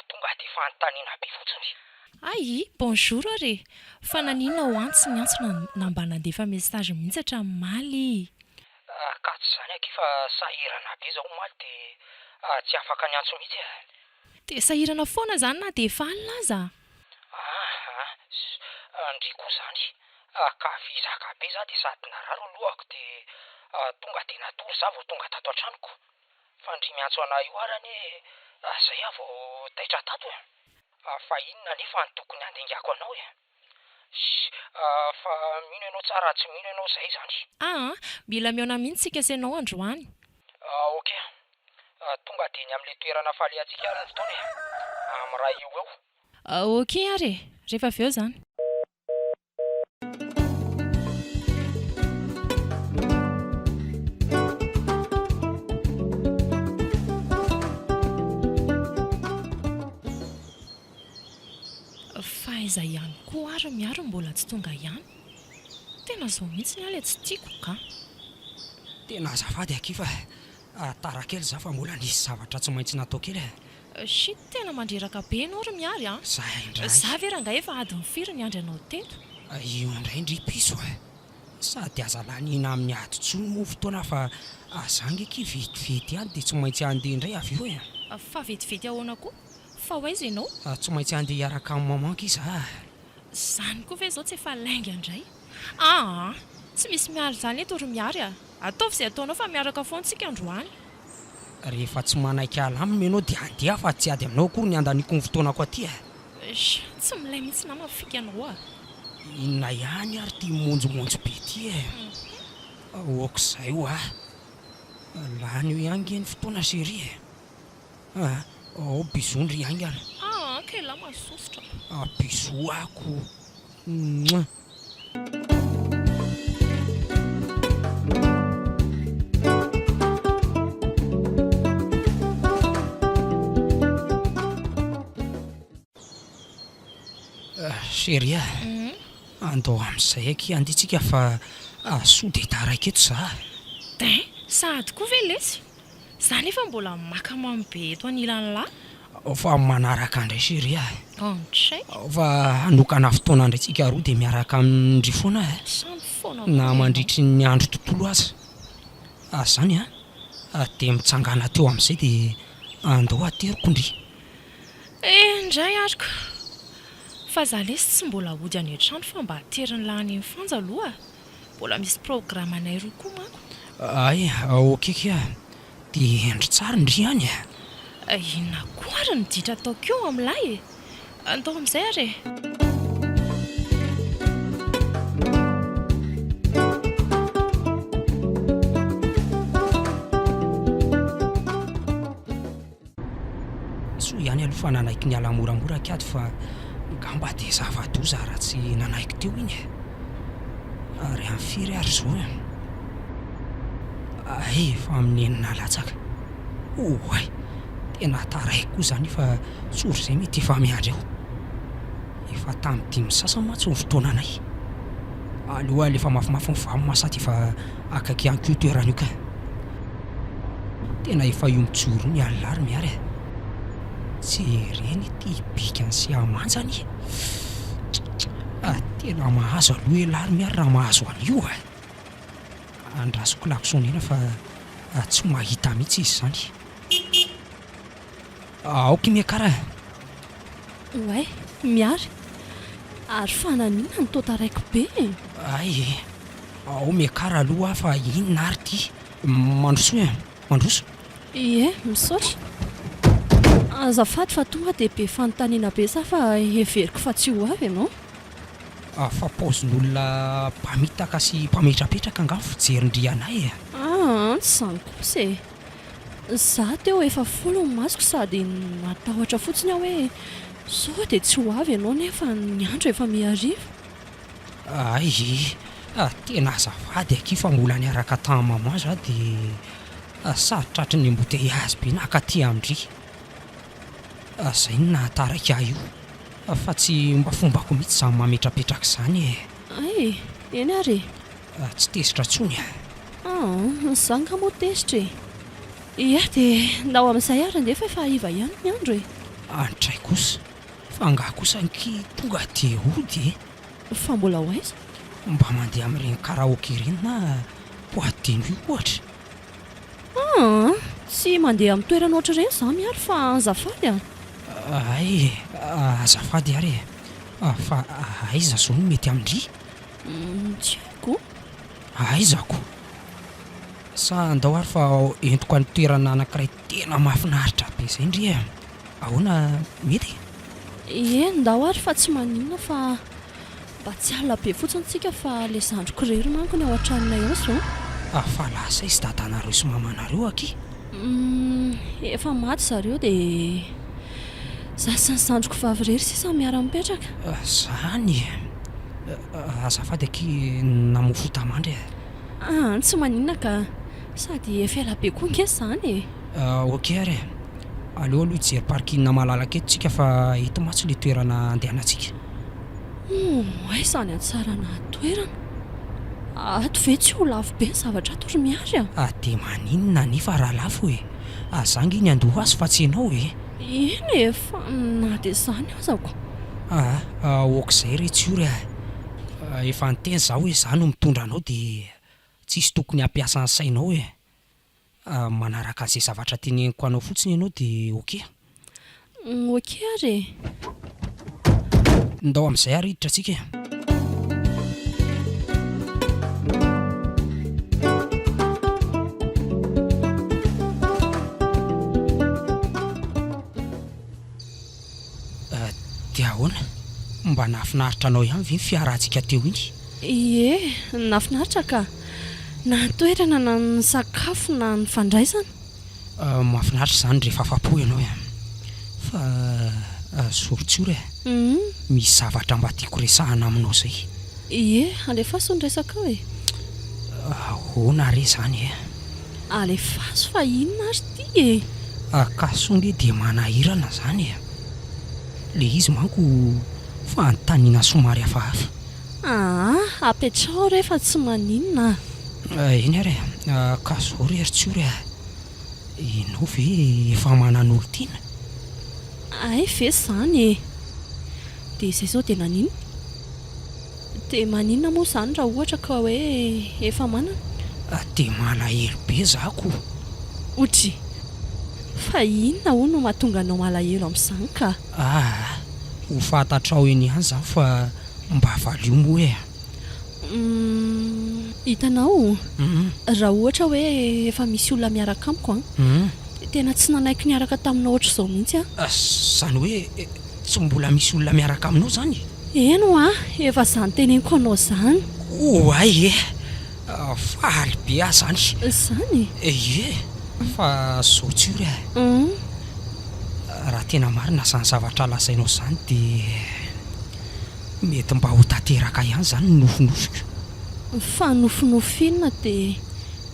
tonga de fanontaniana be fotsiny. Hay! Bonjour ary e! Fa naninona ho an tsy niantso na na mba nandefa message mihitsy hatramin'ny omaly? Ka tsy izany akia fa sahirana be zaho omaly de tsy afaka niantso mihitsy e! Dia sahirana foana izany na dia efa alina aza? Aa ndry koa izany ka vizaka be za de sady narary ny lohako de tonga de natory za vao tonga tato an-tranoko. Fa ndry miantso anah io ary anie zay aho vao taitra tato e! Fa inona anefa no tokony handingako anao e? Fa mino ianao tsa raha tsy mino ianao zay zany. Aa mila mihaona mihitsy tsika sy ianao androany. Ok. Tonga dia eny amin'ilay toerana falehantsika ary ny fotoana e. Amin'ny iray eo ho eo. Ok ary e. Rehefa avy eo izany. Fa aiza ihany koa ary Miaro mbola tsy tonga ihany? Tena zao mihitsy ny ahy ilay tsy tiako ka. Tena azafady akia fa tara kely za fa mbola nisy zavatra tsy maintsy natao kely e. Shit tena mandreraka be enao ry Miary a! Za indray. Za ve rangahy efa adiny firy niandry anao teto? Io indray ndry piso a! Sady aza laniana amin'ny ady intsony moa fotoana fa za ange akia vetivety ihany dia tsy maintsy handeha indray avy eo e! Fa vetivety ahoana koa? Fa ho aiza ianao? Tsy maintsy handeha hiaraka amin'i maman akia za a! Zany koa ve izao tsy efa lainga indray? Aa! Tsy misy miala izany eto ry Miary a! Ataovy izay ataonao fa miaraka foana tsika androany. Rehefa tsy manaiky hiala aminy ianao dia andeha fa tsy ady aminao akory ny handaniako ny fotoanako aty a! Eish! Tsy milay mihitsy nama ny fikanao a! Inona ihany ary ity mimonjomonjo be ity e! Ok izay hoa! Lany eo ihany nge ny fotoana chérie e! Ah! Ao bisous ndry haingana. Ah! Kay lahy mahasosotra. Ah bisous ako. Mouah. Chérie ah, andao amin'izay akia andeha tsika fa soa dia taraiky eto za. Dain! Sahady koa ve lesy? Za nefa mbola maka mamy be eto anilan'lah. Ao fa manaraka indray chérie a. Andray. Ao fa hanokana fotoana indray tsika roa dia miaraka amin-dry foana a. Samy foana koa Na ianao. mandritry ny andro tontolo aza. Ah zany a. Dia mitsangàna teo amin'izay dia andao ateriko ndry. Eh ndray ary ko. Fa za lesy tsy mbola hody any an-trano fa mba aterin'lah any Mifanja aloha a. Mbola misy programanay roa koa manko. Hay, ok kia. Dia hendry tsara ndry any e. Inona koa ary ny ditra ataoko eo amin'ilay e? Andao amin'izay ary e. Soa ihany aloha fa nanaiky niala moramora kiady fa ngamba dia zava-doza raha tsy nanaiky teo iny e! Ary amin'ny firy ary izao e? Hay efa amin'ny enina latsaka. Oay! Tena taraiky koa izany fa tsory izay mety efa miandry eo. Efa tamin'ny dimy sasany mantsy ny fotoananay. Aleo alefa mafimafy ny vam sady efa akaiky ihany koa io toerana io ka. Tena efa io mijoro io ny alina ary Miary a. Jerena ity bikany sy hamanjany e. Tena mahazo aloha elah ry Miary raha mahazo an'io a. Andraso klaxonena fa tsy mahita mihitsy izy izany. Aoka i Miakara a! Oay, Miary, ary fa naninona no toa taraiky be e? Hay e! Ao Miakara aloha aho fa inona ary ity? Mandrosoa e! Mandroso! Ie, misaotra. Azafady fa tonga dia be fanontaniana be za fa heveriko fa tsy ho avy ianao. Fa paozin'olona mpamitaka sy mpametrapetraka angaha ny fijerin-dry anay e! Aa, tsy izany kosa e! Za teo efa folo ny masoko sady natahotra fotsiny aho hoe sao dia tsy ho avy ianao nefa ny andro efa mihariva. Hay e! Tena azafady akia fa mbola niaraka tamin'i maman za dia sady tratry ny embouteillage be nakaty amin-dry. Zay no nahataraiky ahy io. Fa tsy mba fombako mihitsy izany mametrapetraka izany e! Hay, eny ary e! Tsy tezitra intsony a! Aa, za nga moa tezitra e! Ie, dia ndao amin'izay ary andeha fa efa hariva ihany ny andro e! Andray kosa, fa angaha kosa ankia tonga dia hody e! Fa mbola ho aiza? Mba mandeha amin'ireny karaoke ireny na boite de nuit ohatra. Aa! Tsy mandeha amin'ny toerana ohatr'ireny za Miary fa azafady a! Hay e! Azafady ary e! Fa aiza zao no mety amin-dry? Tsy haiko. Aiza ko? Sa andao ary fa entiko any toerana anankiray tena mahafinaritra be izay ndry e! Ahoana, mety? Ie, ndao ary fa tsy maninona fa Mba tsy alina be fotsiny tsika fa le zandriko irery manko ny ao an-tranonay ao zao. Ah fa lasa izy dadanareo sy mamanareo akia? Humm efa maty zareo dia za sy ny zandriko vavy irery sisa miara-mipetraka. Zany e! Azafady akia namoa fota-mandry e! Aa tsy maninona ka! Sady efa ela be koa nge zany e! Ok ary e! Aleo aloha hijery parking malalaka eto tsika fa eto mantsy le toerana andehanantsika. Humm aiza ny hatsarana toerana? Ato ve tsy ho lafo be ny zavatra ato ry Miary a? Ah dia maninona anefa raha lafo e? Ah za nge ny handoa azy fa tsy ianao e! Eny e, fa na dia izany aza ko. Ah ah ok izay re Tsiory a! Efa niteny za hoe za no mitondra anao dia tsisy tokony hampiasa ny sainao e! Manaraka an'izay zavatra teneniko anao fotsiny ianao dia ok. Ok ary e! Ndao amin'izay ary hiditra tsika e! Dia ahoana? Mba nahafinaritra anao ihany ve ny fiarahantsika teo iny? Ie, nahafinaritra ka! Na ny toerana na ny sakafo na ny fandraisana. Mahafinaritra izany rehefa afa-po ianao e! Fa zoritsory e! Misy zavatra mba tiako resahana aminao izay. Ie, alefaso ny resakao e! Ahoana re izany e? Alefaso fa inona ary ity e? Ka soa nge dia manahirana izany e! Le izy manko fanontaniana somary hafahafa. Aa, apetraho re fa tsy maninona a! Eny ary e! Ka zao re ry Tsiory a! Ianao ve efa manan'olon-tiana? Hay ve izany e! Dia izay izao dia naninona? Dia maninona moa izany raha ohatra ka hoe efa manana? Dia malahelo be za ko! Odry! Fa inona hono no mahatonga anao malahelo amin'izany ka? Aa! Ho fantatrao eny ihany izany fa mba valio moa e! Humm! Hitanao? Raha ohatra hoe efa misy olona miaraka amiko an! Dia tena tsy nanaiky niaraka taminao ohatr'izao mihitsy aho. Izany hoe tsy mbola misy olona miaraka aminao izany? Eny hoa, efa izany teneniko anao izany. Oay e! Faly be aho izany. Izany? Ie, fa zao tsiory a! Raha tena marina izany zavatra lazainao izany dia mety mba ho tanteraka ihany izany ny nofinofiko. Fa nofinofy inona dia.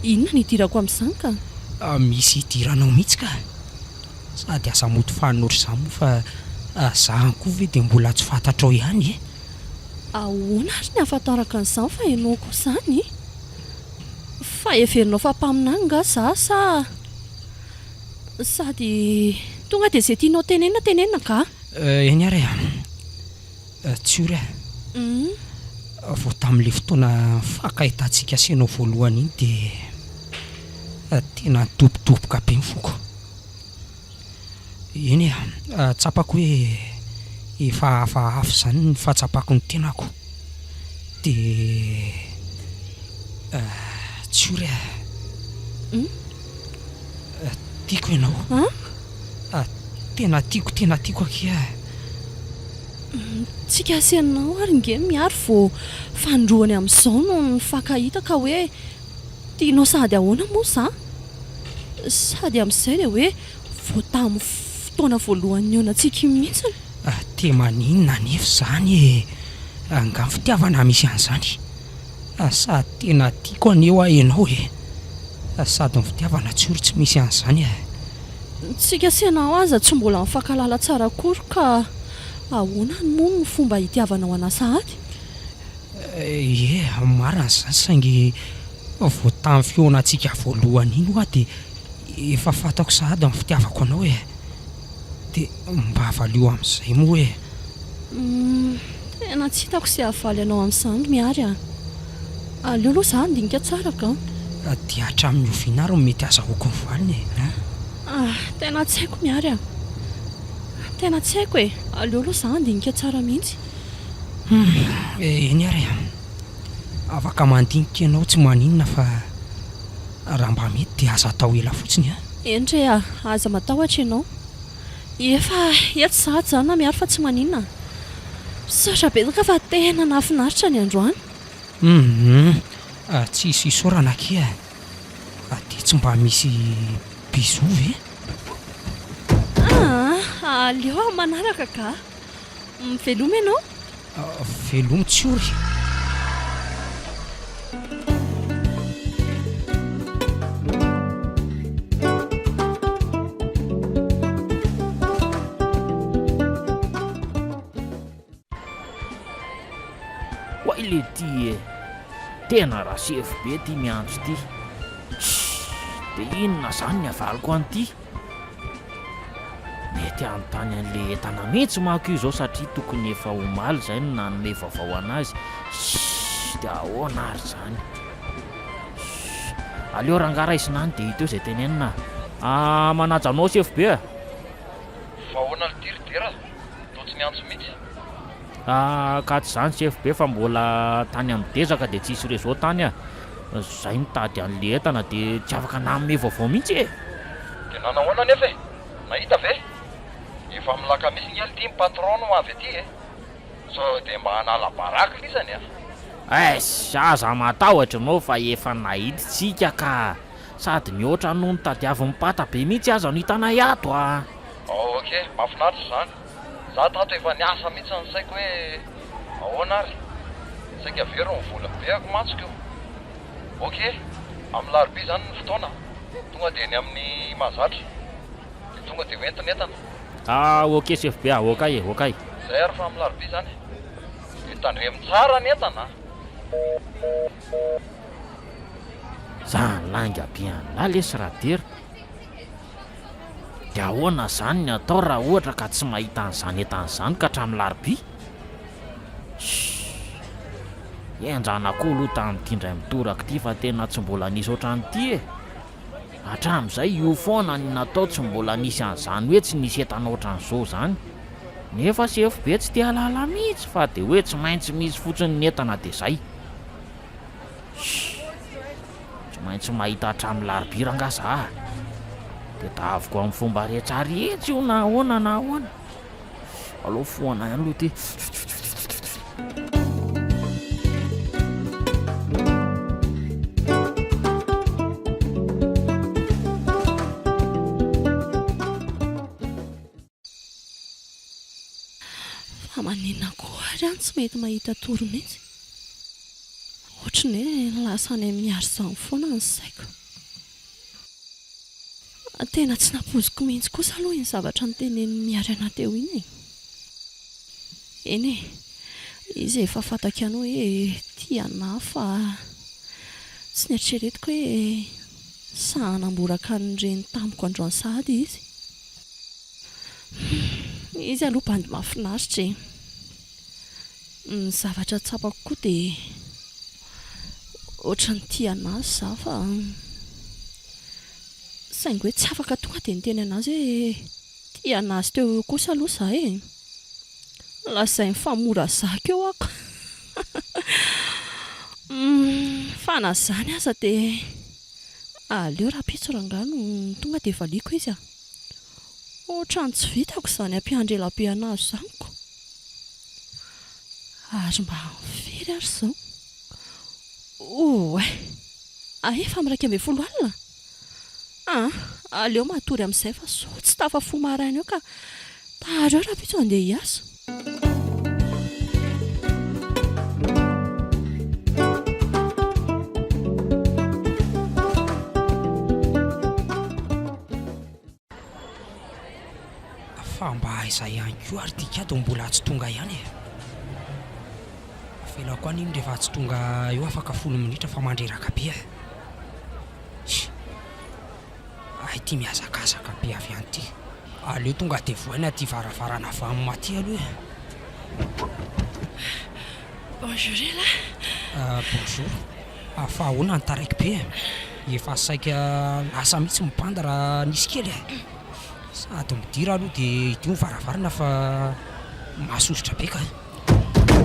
Inona no idirako amin'izany ka? Misy idiranao mihitsy ka! Sady aza mody fanina ohatr'izany moa fa za koa ve dia mbola tsy fantatrao ihany e? Ahoana ary ny ahafantarako an'izany fa ianao koa izany? Fa heverinao fa mpaminany nga za sa? Sady tonga dia izay tianao tenenina tenenina ka! Eny ary e! Tsiory a! Vao tamin'ilay fotoana nifankahitantsika sy ianao voalohany iny dia tena nidobodoboka be ny foko. Eny e, tsapako hoe efa hafahafa izany ny fahatsapako ny tenako. Dia Tsiory a! Tiako ianao. Tena tiako, tena tiako akia a! Tsika sy ianao ary nge Miary vao fanindroany amin'izao no nifankahita ka hoe tianao sady ahoana moa za? Sady amin'izay dia hoe vao tamin'ny fotoana voalohany nihaonantsika iny mihitsiny. Te maninona anefa izany e! Angaha ny fitiavana misy an'izany? Sady tena tiako anie hoa ianao e! Sady ny fitiavana tsy ory tsy misy an'izany e! Tsika sy ianao aza tsy mbola mifankahalala tsara akory ka ahoana moa no fomba hitiavanao anà sahady? Ie, marina izany saingy vao tamin'ny fihaonantsika voalohany iny hoa dia efa fantako sahady ny fitiavako anao e! Dia mba valio amin'izay moa e! Humm, tena tsy hitako izay havaly anao amin'izany ry Miary a! Aleo aloha izaho handinika tsara ka! Dia hatramin'ny oviana ary no mety hazahoako ny valiny e? Hein? Ah, tena tsy haiko Miary a! Tena tsy haiko e! Aleo aloha izaho handinika tsara mihitsy. Humm, eny ary e! Afaka mandinika ianao tsy maninona fa raha mba mety dia aza atao ela fotsiny an! Eny re a! Aza matahotra ianao. Efa eto za ajanona miaro fa tsy maninona. Misaotra betsaka fa tena nahafinaritra ny androany. Humm tsisy isaorana akia a! Dia tsy mba misy bisous ve? Aa aleo amin'ny manaraka ka! Veloma ianao. Veloma Tsiory. Oay le ty e! Tena rasefo be ty miantso ty. Tssy! De inona zany ny avaliko an'ity? Mety hanontany an'le entana mihitsy manko io zao satria tokony efa omaly zay no nanome vaovao anazy. Tssy! De ahoana ary zany? Tssy! Aleo rangahy raisina any de hita eo zay tenenina a! Manaja anao sefo be a! Fa ahoana lty ry Dera? Toa tsy niantso mihitsy. Ah ka tsy zany sefo be fa mbola tany amin'ny dezaka dia tsisy réseau tany ah. Zay nitady an'le entana dia tsy afaka nanome vaovao mihitsy e. Dia nanahoana anefa e? Nahita ve? Efa amin'ny lakamisy nge lty ny patron no avy aty e. Sao dia mba hanala baraka lisany a. Eiss! Aza matahotra ianao fa efa nahita tsika ka. Sady mihoatra noho ny tadiavin'ny pata be mihitsy aza no hitanay ato a! Ok, mahafinaritra izany. Za tato efa niasa mihitsy ny saiko hoe ahoana ary? Saika very ny vola beako mantsy ko. Ok, amin'ny larobia izany ny fotoana, tonga dia eny amin'ny mahazatra. Dia tonga dia hoento ny entana. Ah ok chef be a, ok e, ok. Zay ary fa amin'ny larobia izany. Dia tandremo tsara ny entana a! Zany lainga be an'lah lesy Radera. Dia ahoana izany ny atao raha ohatra ka tsy mahita an'izany entana izany ka hatramin'ny larobia? Shhh. Henjana koa aloha tamin'ity indray mitoraka ity fa tena tsy mbola nisy ohatran'ity e. Hatramin'izay io foana ny natao tsy mbola nisy an'izany hoe tsy nisy entana ohatran'izao izany. Nefa sefo be tsy te hahalala mihitsy fa dia hoe tsy maintsy misy fotsiny ny entana dia izay. Shhh. Tsy maintsy mahita hatramin'ny larobia rangaha za a! Dia taviko amin'ny fomba rehetra rehetra io na ahoana na ahoana. Aleo fohana ihany aloha ity. Fa maninona koa ary aho no tsy mety mahita tory mihitsy? Ohatry ny hoe lasa any amin'i Mihary izany foana ny saiko. Tena tsy nampoiziko mihitsy kosa aloha iny zavatra notenenin'i Mihary anà teo iny e. Eny e, izy efa fantako ihany hoe tia anà fa tsy neritreretiko hoe sahy hanamboraka an'ireny tamiko androany sahady izy. Humm, izy aloha bandy mahafinaritra e. Ny zavatra tsapako koa dia ohatran'ny tia an'azy za fa saingy hoe tsy afaka tonga dia niteny an'azy hoe tia an'azy teo eo kosa aloha za e! Lazainy fa mora zaka eo aho ka! Fa na izany aza dia aleo rahampitso rangahy no tonga dia valiako izy a! Ohatran'ny tsy vitako izany hampiandry elabe an'azy izany ko! Ary mba firy ary izao? Oay! Efa amin'ny 11 alina? Aa! Aleo matory amin'izay fa sao tsy tafafoha maraina eo ka tara eo rahampitso handeha hiasa. Fa mba aiza ihany koa ary ty kiady mbola tsy tonga ihany e? Avelako any iny rehefa tsy tonga eo afaka folo minitra fa mandreraka be a! Hay ty mihazakazaka be avy any ty. Aleo tonga dia vohaina ty varavarana avy any maty aloha e. Bonjour elah. Bonjour. Fa ahoana ny taraiky be e? Efa saika lasa mihitsy ny bandy raha nisy kely e. Sady midira aloha dia hidio ny varavarana fa mahasosotra be ka.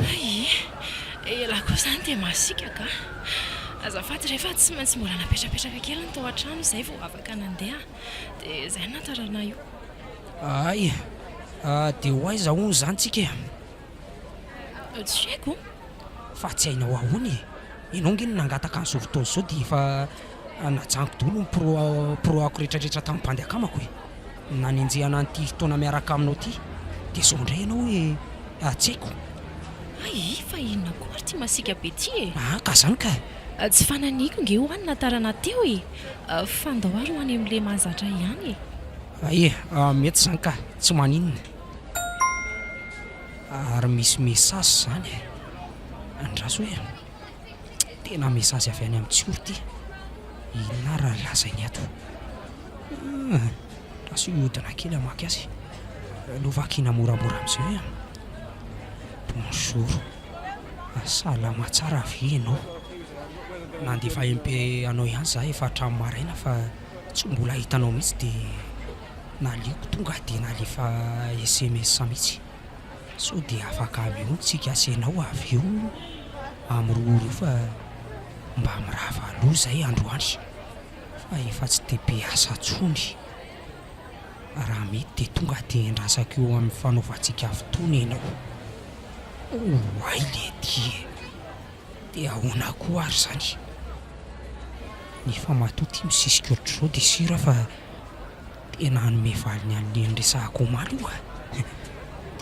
Hay e! Elah koa izany dia masiaka ka. Azafady re fa tsy maintsy mbola napetrapetraka kely ny tao an-trano izay vao afaka nandeha. Dia izay no nahatarana io. Hay e! Dia ho aiza hono izany tsika e? Tsy haiko. Fa tsy hainao ahoana e? Ianao ange no nangataka an'izao fotoana izao dia efa najanoko daholo ny pro pro-ako rehetrarehetra tamin'ny bandy akamako e! Nanenjehana an'ity fotoana miaraka aminao ity dia izao indray ianao hoe tsy haiko. Hay, fa inona koa ary ity masiaka be ity e? Ah, ka izany ka! Tsy fananiko nge ho'a ny nahatarana teo e! Fa ndao ary ho any amin'ilay mahazatra ihany e! Hay e, mety izany ka, tsy maninona. Ary misy message izany e! Andraso hoe tena message avy any amin'ny Tsiory ity. Inona ary raha lazainy ato? Andraso hihodina kely hamaky azy. Aleo vakiana moramora amin'izay hoe. Bonjour. Salama tsara ve ianao? Nandefa MP anao ihany izaho efa hatramin'ny maraina fa tsy mbola hitanao mihitsy dia naleoko tonga dia nalefa sms mihitsy. Sao dia afaka mihaona tsika sy ianao avy eo amin'ny roa ora eo fa mba mirava aloha izay androany fa efa tsy dia be asa intsony. Raha mety dia tonga dia endrasako eo amin'ny fanaovantsika fotoana ianao. Oay letia e! Dia ahoana koa ary izany? Nefa matoa ity misisika ohatr'izao dia sira fa tena hanome valiny an'ilay niresahako omaly io a!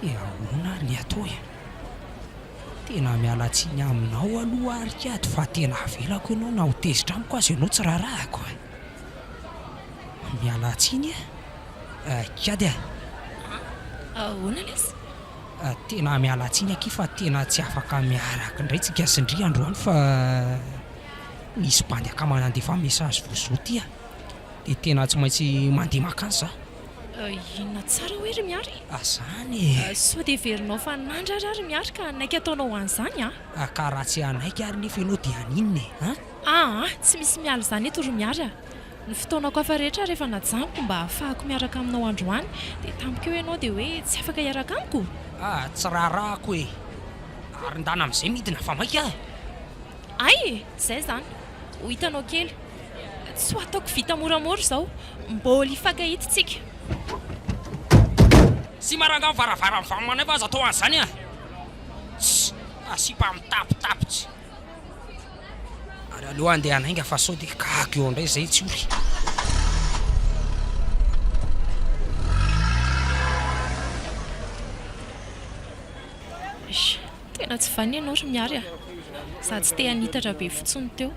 Dia ahoana ary ny atao e? Tena miala tsiny aminao aloha ary kiady fa tena avelako ianao na ho tezitra amiko aza ianao tsy raharahako a! Miala tsiny a! Kiady a! Ahoana lesy? Tena miala tsiny akia fa tena tsy afaka miaraka indray tsika sy ndry androany fa nisy bandy akama nandefa message vao zao ty a! Dia tena tsy maintsy mandeha makany za. Inona tsara hoe ry Miary? Zany e! Sao dia heverinao fa nandrara ry Miary ka hanaiky ataonao an'izany a? Ka raha tsy hanaiky ary nefa ianao dia haninona e? An? Aa! Tsy misy miala izany eto ry Miary a! Ny fotoanako hafa rehetra ary efa najanoko mba hahafahako miaraka aminao androany dia tampoka eo ianao dia hoe tsy afaka hiaraka amiko? Ah, tsy raharahako e! Ary ndana amin'izay midina fa maika ah! Hay e! Izay izany. Ho hitanao kely. Tsy ho ataoko vita moramora izao. Mbola hifankahita isika. Sima rangaha ny varavaran'ny vamanay fa aza atao an'izany ah! Tss! Sipa mitapitapy tsy. Ary aleo handeha hanainga fa sao dia gaga eo indray izay tsy ory. Eish, tena tsy vanona ianao ry Miary a! Za tsy te hanitatra be fotsiny teo.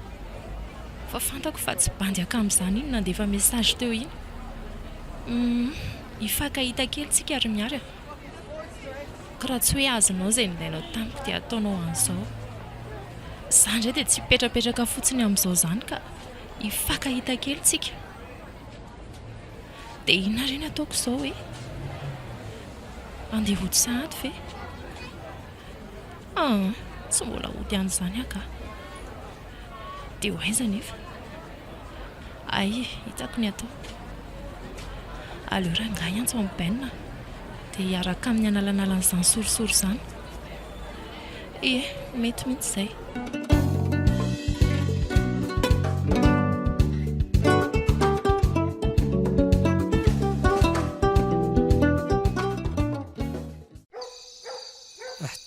Fa fantako fa tsy bandy akama izany iny nandefa message teo iny. Humm, hifankahita kely tsika ry Miary a. Ka raha tsy hoe azonao izay nilainao tamiko dia ataonao an'izao. Za indray dia tsy hipetrapetraka fotsiny amin'izao izany ka. Hifankahita kely tsika. Dia inona re ny ataoko izao e? Andeha hody sahady ve? Aa, tsy mbola hody any izany aho ka. Dia ho aiza anefa? Hay, hitako ny atao. Aleo rangahy hiantso an'i Ben dia hiaraka aminy hanalanala an'izany sorisory izany. Ie, mety mihitsy izay.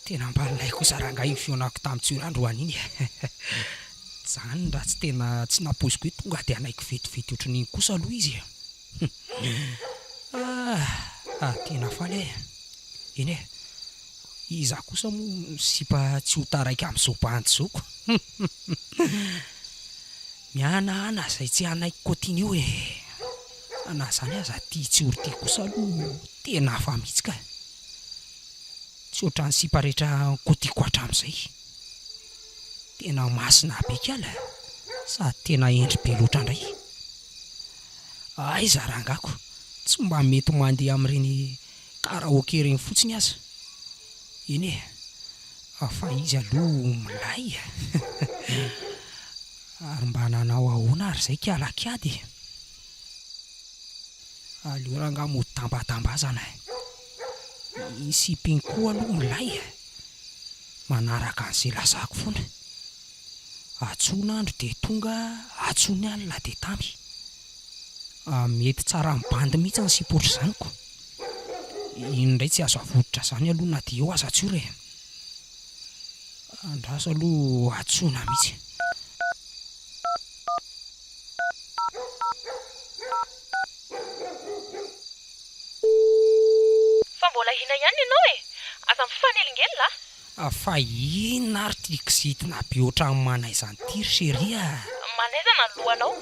Tena mba nilay kosa rangahy iny fihaonako tamin'i Tsiora androany iny e. Zany raha tsy tena tsy nampoiziko hoe tonga dia hanaiky vetivety ohatran'iny kosa aloha izy e. Ah, tena faly aho e. Eny e, iza kosa moa sipa tsy ho taraiky amin'izao bandy izao ko. Mihanahana izay tsy hanaiky kôtiny io e. Fa na izany aza ity Tsiora ity kosa aloha tena hafa mihitsy ka. Tsy ohatran'ny sipa rehetra kotiko hatramin'izay. Tena masina be kala sady tena hendry be loatra indray. Aiza rangako tsy mba mety mandeha amin'ireny karaoke ireny fotsiny aza. Eny e, fa izy aloha milay e. Ary mba nanao ahoana ary izay kala kiady e? Aleo rangaha mody tambatambazana e. Iny sipa iny koa aloha milay e! Manaraka an'izay lazako foana. Antsoina andro dia tonga, antsoiny alina dia tamy. Mety tsara amin'ny bandy mihitsy ny sipa ohatr'izany ko. Iny indray tsy azo avototra izany aloha na dia eo aza Tsiora e! Andraso aloha antsoina mihitsy. Fa mbola inona ihany ianao e? Aza mifanelingelina a! Fa inona ary ity kizitina be ohatran'ny manaizana ity ry chérie a! Manaizana ny lohanao?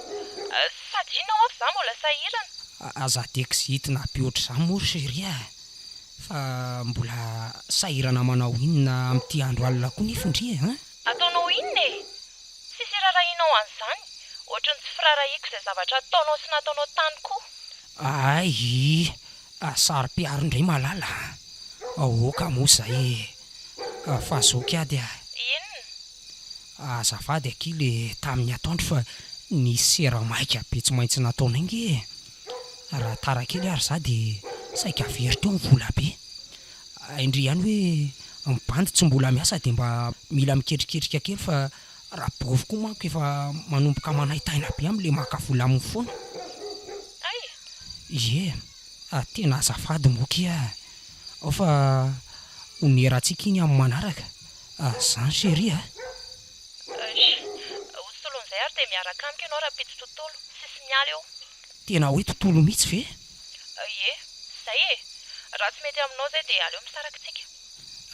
Sady inona hoa fa za mbola sahirana. Aza dia kizitina be ohatr'izany moa ry chérie a! Fa mbola sahirana manao inona amin'ity andro alina koa nefa ndry e! An? Ataonao inona e? Tsisy irarahianao an'izany, ohatry ny tsy firarahiako izay zavatra ataonao sy nataonao tany koa. Ay! Saro-piaro indray Malala a! Aoka moa izay e! Fa zoky ady a! Inona? Azafady akia le tamin'ny atoandro fa nisy sera maika be tsy maintsy nataonay nge e! Raha tara kely ary za dia saika very teo ny vola be. Hay ndry ihany hoe ny bandy tsy mbola miasa dia mba mila miketriketrika kely fa Rabovy koa manko efa manomboka manaintaina be amle maka vola aminy foana. Hay! Ie, tena azafady moa kia, ao fa honerantsika iny amin'ny manaraka, zany chérie a! Eish, ho solon'izay ary dia miaraka amiko ianao rahampitso tontolo, tsisy miala eo. Tena hoe tontolo mihitsy ve? Ie, zay e! Raha tsy mety aminao zay dia aleo misaraka tsika.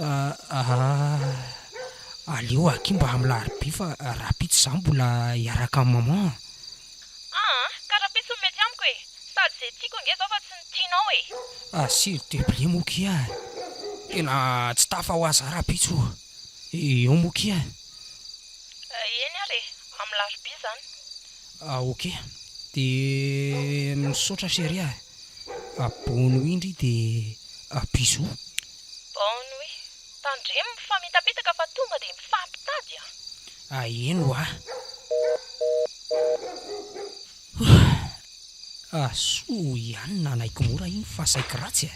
Aa aleo akia mba amin'ny larobia fa rahampitso za mbola hiaraka amin'ny maman a! Aa ka rahampitso no mety amiko e! Sady ze tiako ange zao fa tsy ny tianao e! Ah s'il te plait moa kia a! Tena tsy tafa hoa za rahampitso eo moa kia a! Eny ary e! Amin'ny larobia zany. Ah ok! De misaotra chérie a! Bonne nuit ndry de bisous. Bonne nuit. Tandremo mifamitapitaka fa tonga dia mifampitady an. Ah eny hoa. Ah soa ihany nanaiky mora iny fa saiky ratsy e.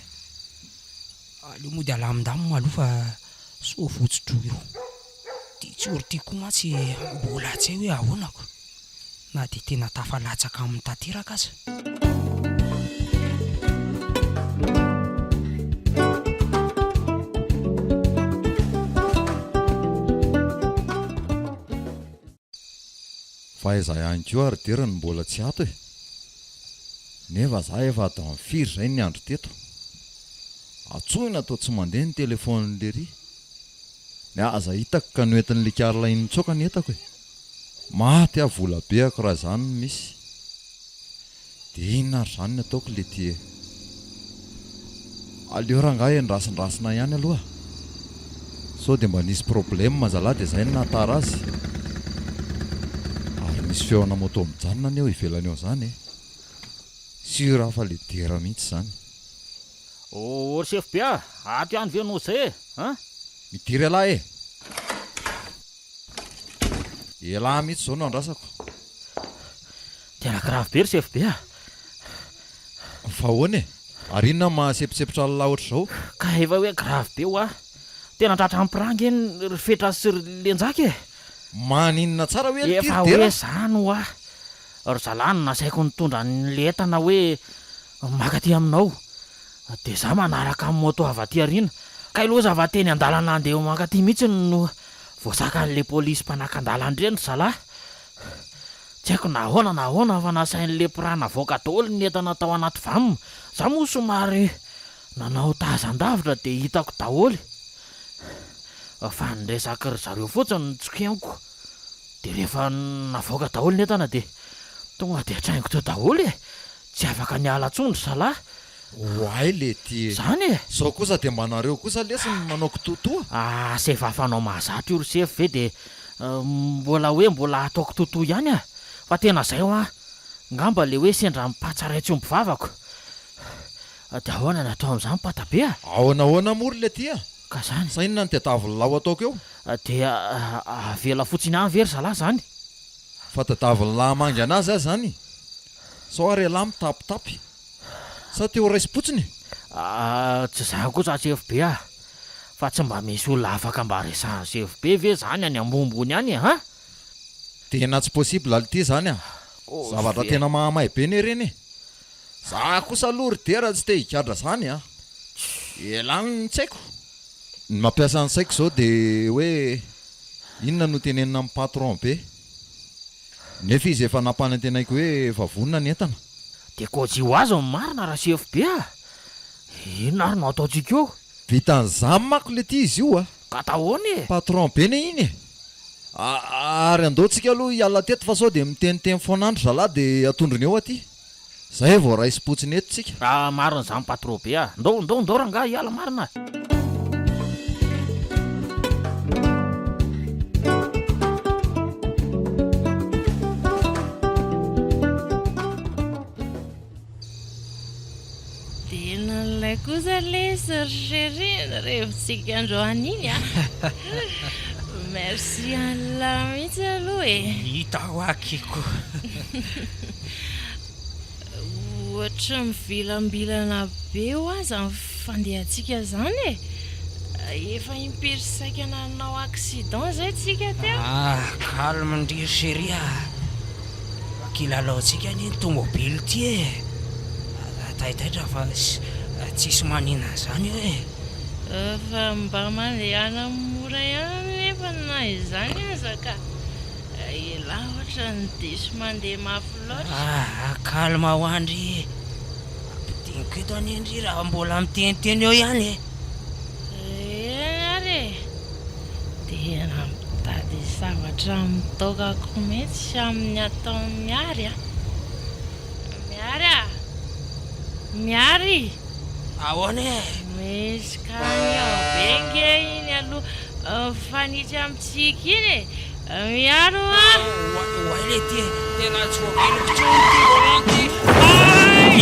Aleo mody alamindamina aloha fa sao votsi-droa eo. Ty tsiory ty koa mantsy mbola tsy hay hoe ahoana ko. Na dia tena tafalatsaka aminy tanteraka aza. Fa aiza ihany koa ary Dera no mbola tsy ato e? Nefa za efa adiny firy izay niandry teto? Antsoina toa tsy mandeha ny telephone-lery. Ny aza hitako ka noentin'i Likarla iny nitsoaka ny entako e! Maty aho vola be ako raha izany no misy. Dia inona ary izany ny ataoko letia e! Aleo rangahy endrasindrasina ihany aloha. Sao dia mba nisy problème zalahy dia izay no nahatara azy. Ary misy feona moto mijanona anie eo ivelany eo izany e! Sûr aho fa le dera mihitsy izany. Ô ry sefo be a! Ato ihany ve no zay e! An! Midira ialahy e! Elah mihitsy izao no andrasako. Tena grave be ry sefo be a! Fa ahoana e? Ary inona no mahasemposempotra an'lah ohatr'izao? Ka efa hoe grave be hoa! Tena tratran'ny mpirangy eny ry Fetra sy ry Lenjaka e! Maninona tsara hoe ry Efa ry hoe Dera? zany hoa! Ry zalahy no nasaiko nitondra an'le entana hoe maka aty aminao. Dia za manaraka amin'ny moto avy aty aoriana. Kay loza fa teny an-dalana handeha ho mankaty mihitsy no voasakan'le polisy mpanakan-dalana ireny ry zalahy. Tsy haiko na ahoana na ahoana fa nasain'le mpiraha navoaka daholo ny entana tao anaty vam. Za moa somary nanao tazan-davitra dia hitako daholo. Fa ny resaky ry zareo fotsiny no tsy henoko. Dia rehefa navoaka daholo ny entana dia tonga dia traingo teo daholo e! Tsy afaka niala intsony ry zalahy. Oay lety e! Zany e! Zao kosa dia mba nareo kosa lesy no manao kitotoa? Asa efa fanao mahazatra io ry sefo ve dia mbola hoe mbola atao kitotoa ihany a! Fa tena zay hoa ngamba le hoe sendra mipatsa ray tsy omby vavako. Dia ahoana ny atao amin'izany patabe a? Ahoana ahoana moa ry lety a? Ka zany. Sa inona no tadiavin'lah ho ataoko eo? Dia avela fotsiny any ve ry zalahy zany? Fa tadiavin'lah hamangy anazy aho zany? Sao ary elah mitapitapy? Sa te ho raisim-potsiny? Tsy zany kosa sefo be ah! Fa tsy mba misy olona afaka mba resahan'i sefo be ve zany any ambonimbony any e han? Tena tsy possible lty zany ah! Zavatra tena mahamay be ne reny e! Za kosa aloha ry Dera tsy te higadra zany a! Elah ny tsy haiko. Ny mampiasa ny saiko zao de hoe inona no tenenina amin'ny patron be? Nefa izy efa nampanantenaiko hoe efa vonona ny entana. De kojy ho azy ny marina Rasefo be a! Inona ary no ataontsika eo? Vitan'izany manko letia izy io a! Ka atao ahoana e? Patron be ne iny e! Ary andao tsika aloha hiala teto fa sao dia miteniteny foana andry zalahy dia atondrony eo aty. Zay vao raisim-potsiny eto tsika. Ah marina izany patro be ah. Ndao ndao ndao rangahy hiala marina. Tena nilay kosa lesy ry chérie ny revintsika androany iny a! Merci an'lah mihitsy aloha e! Hita hoa Kiko. Ohatry ny mivilambilana be hoa izany fandehantsika izany e! Efa impiry saika nanao accident izay tsika teo? Ah, calme ndry ry chérie ah! Fa kilalaontsika anie ny tomobile ity e! Aza taitaitra fa tsisy manina an'izany eo e! Fa mba mandehana mora ihany nefa na izany aza ka! Elah ohatran'ny diso mandeha mafy loatra. Ah, calme hoa ndry e! Ampidiniko eto anie ndry raha mbola miteniteny eo ihany e! Eny ary e! Tena mitady zavatra mitaokako mihitsy amin'ny ataon'i Miary a! Miary a! Miary! Ahoana e? Misy camion be nge iny aloha mifanitsy amintsika iny e! Miaro a! Oay lety e! Tena tsy voaveloko intsony ity volant ity! Ay!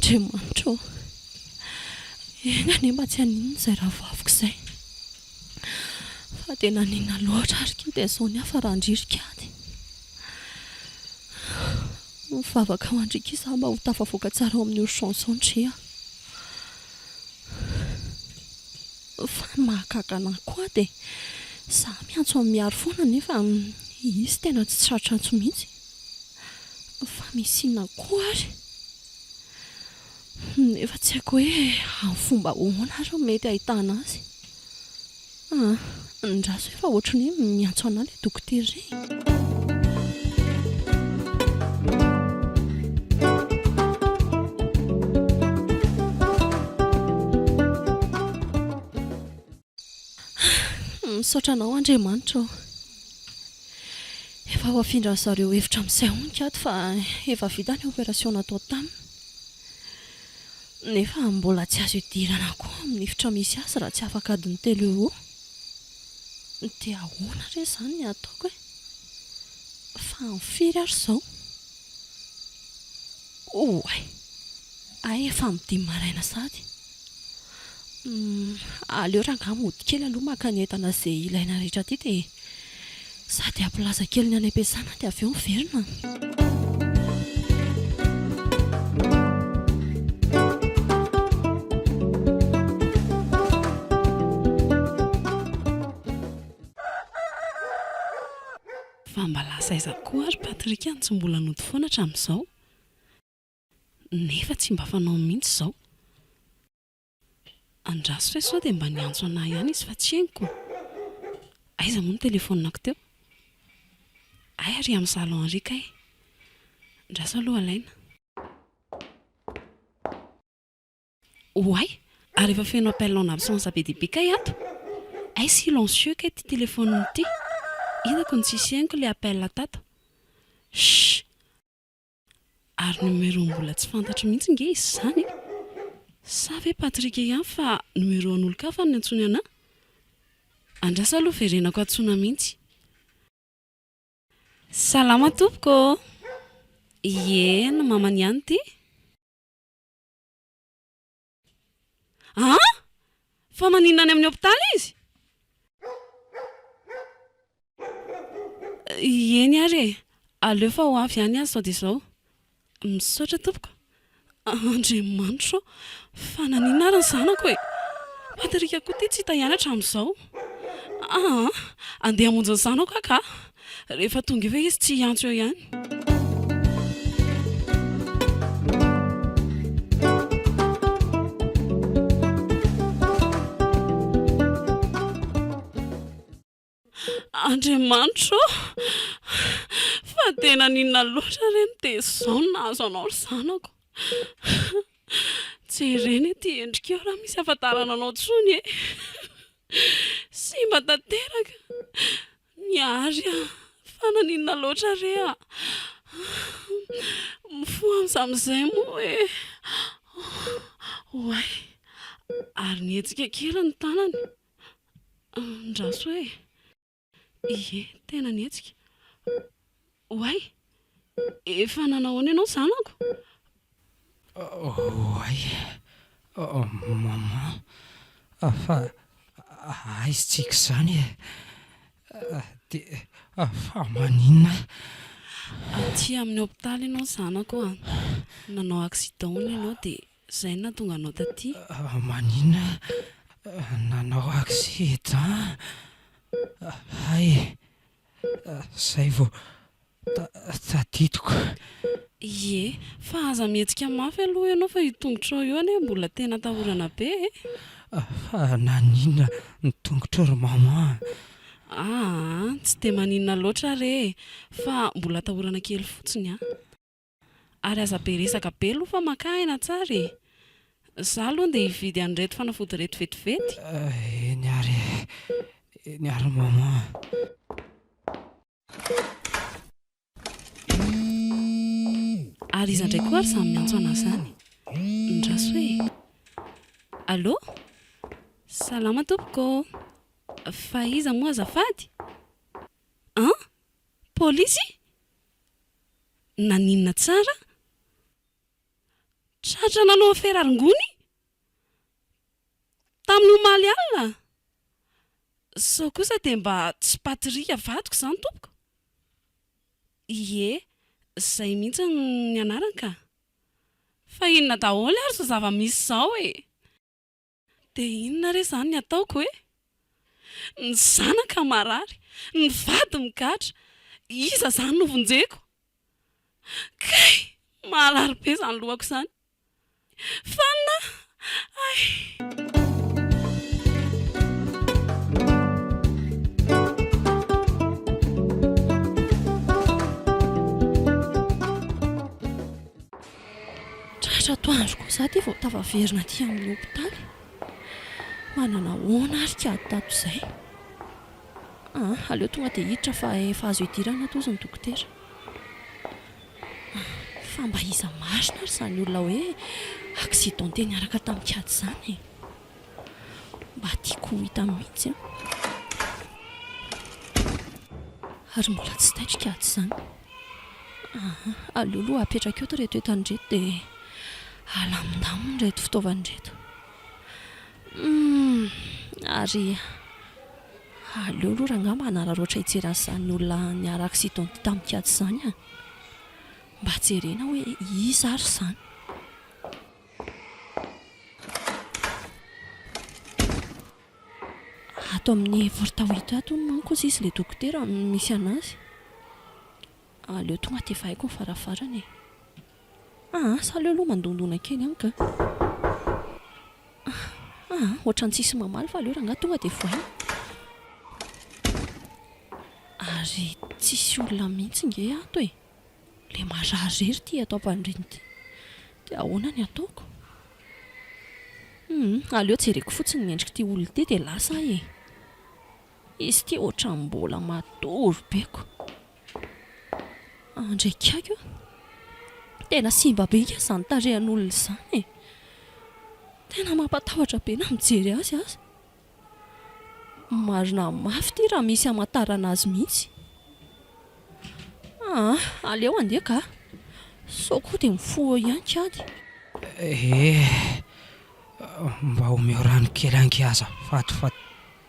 Andriamanitra ô! Enga anie mba tsy haninona izay rahavaviko izay. Fa dia naninona loatra ary ity dia izao niafaran-dririka any. Mivavaka ho an-dry akia izaho mba ho tafavoaka tsara ao amin'ny urgence ao ndry a! Fa ny mahagaga anà koa dia izaho miantso an'i Mihary foana nefa izy tena tsy tratra antso mihitsy. Fa misy inona koa ary? Nefa tsy haiko hoe amin'ny fomba ahoana ary no mety hahitana azy. Ah, ndraso efa ohatry ny hoe miantso anah ilay dokotera ry. Misaotra anao Andriamanitra ô. Efa ho afindran'ny zareo hevitra amin'izay hono ato fa efa vita ny opération natao taminy. Nefa mbola tsy azo idirana koa amin'ny efitra misy azy raha tsy afaka adiny telo eo ho eo. Dia ahoana re izany ny hataoko e? Fa amin'ny firy ary izao? Oay! Hay efa amin'ny dimy maraina sahady. Aleo rangahy mody kely aloha maka ny entana izay ilaina rehetra aty dia sady hampilaza kely ny any am-piasana dia avy eo miverina. Fa mba lasa aiza koa ary Patrick no tsy mbola nody foana hatramin'izao? Nefa tsy mba fanaony mihitsy izao. Andraso re sao dia mba niantso anà ihany izy fa tsy henoko. Aiza moa ny telefaoniko teo? Hay ary amin'ny salon ary kay. Andraso aloha alaina. Oay! Ary efa feno appel en absence be dia be kay ato. Hay silencieux kay ity telefaonina ity. Hitako ny tsisy henoko ilay appel tato. Shh! Ary numéro mbola tsy fantatro mihitsy nge izy izany e! Sa ve Patrick ihany fa numéro an'olon-kafa no niantsoany anà? Andraso aloha verenako antsoina mihitsy. Salama tompoko ô! Ie, ny mamany ihany ity. An! Fa maninona any amin'ny hopitaly izy? Eny ary e! Aleo fa ho avy ihany aho izao dia izao. Misaotra tompoko. Andriamanitra ô! Fa naninona ary ny zanako e? Patrick koa ity tsy hita ihany hatramin'izao. Aa! Andeha hamonjy ny zanako aho ka! Rehefa tonga eo ve izy tsy hiantso eo ihany? Andriamanitra ô! Fa tena n'inona loatra re no dia izao no nahazo anao ry zanako? Jerena ity endrikao raha misy ahafantarana anao intsony e! Simba tanteraka! Miary a! Fa naninona loatra re a! Mifoha amin'izay moa e! Oay! Ary nihetsika kely ny tanany. Andraso e! Ie, tena nihetsika. Oay! Efa nanao ahoana ianao zanako? Oay! Maman, fa aiza tsika izany e? Dia fa maninona? Aty amin'ny hopitaly ianao zanako a! Nanao accident hono ianao dia izay no nahatonga anao taty. Maninona? Nanao accident? Hay! Zay vao tadidiko. Ie, fa aza mihetsika mafy aloha ianao fa io tongotrao io anie mbola tena atahorana be e! Fa naninona ny tongotro ry maman? Aa, tsy dia maninona loatra re e, fa mbola atahorana kely fotsiny an! Ary aza be resaka be aloha fa makà aina tsara e! Za aloha ndeha hividy an'ireto fanafody ireto vetivety. Eny ary e, eny ary maman. Ary iza indray koa ary izany miantso anà izany? Ndraso e! Allô? Salama tompoko ô! Fa iza moa azafady? An? Polisy? Naninona tsara? Tratra nanao afera rongony? Tamin'ny omaly alina? Sao kosa dia mba tsy Patrick vadiko izany tompoko? Ie, izay mihitsy ny anarany ka. Fa inona daholo ary izao zava-misy izao e? Dia inona re izany ny ataoko e? Ny zanaka marary, ny vady migadra, iza izany no vonjeko? Kay! Maharary be izany lohako izany. Fanina a! Hay! Tratra atoandro koa izaho ity vao tafaverina aty amin'ny hopitaly. Manana ahoana ary kiady tato izay? Aa, aleo tonga dia hiditra fa efa azo idirana ato hozy ny dokotera. Fa mba iza marina ary izany olona hoe accidenté niaraka tamin'i kiady izany e? Mba tiako ho hita mihitsy an! Ary mbola tsy taitra kiady izany. Aa, aleo aloha apetraka eto ireto entana ireto dia alamindamina ireto fitaovana ireto. Humm, ary aleo aloha rangahy mba hanararaotra hijery an'izany olona niara-accidenté tamin'i kiady izany an! Mba jerena hoe iza ary izany. Ato amin'ny porte huit ato hono manko hozy izy ilay dokotera no misy an'azy. Aleo tonga dia efa haiko ny varavarana e. Aa sa aleo aloha mandondona kely any ka. Aa ohatran'ny tsisy mamaly fa aleo rangahy tonga dia vohaina. Ary tsisy olona mihitsy nge ato e. Le marary irery ity ato am-pandriana ity. Dia ahoana ny ataoko? Humm, aleo jereko fotsiny ny endrik'ity olona ity dia lasa aho e. Izy ity ohatran'ny mbola matory be ko. Andry akaiky io. Tena simba be ange izany tarehin'olona izany e. Tena mampatahotra be na mijery azy aza. Marina mafy ity raha misy hamantarana azy mihitsy. Aa, aleo handeha ka. Sao koa dia mifoha eo ihany kady. Eh, mba omeo rano kely ange azafady fa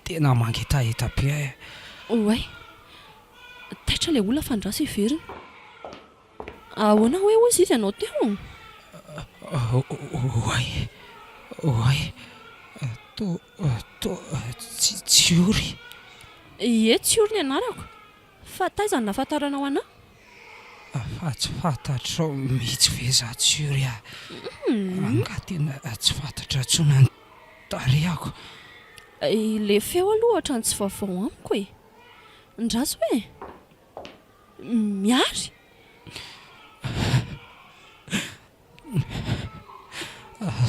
tena mangetaheta be aho e. Oay, taitra ilay olona fa andraso heverina. Ahoana hoe hozy izy ianao teo? Oay, oay, to, to, tsy, Tsiory. Ie, Tsiory ny anarako. Fa taiza no nahafantaranao anà? Fa tsy fantatrao mihitsy ve za Tsiory a? Angaha tena tsy fantatrao intsony ny tarehako? Ilay feo aloha ohatran'ny tsy vaovao amiko e. Ndraso e! Miary?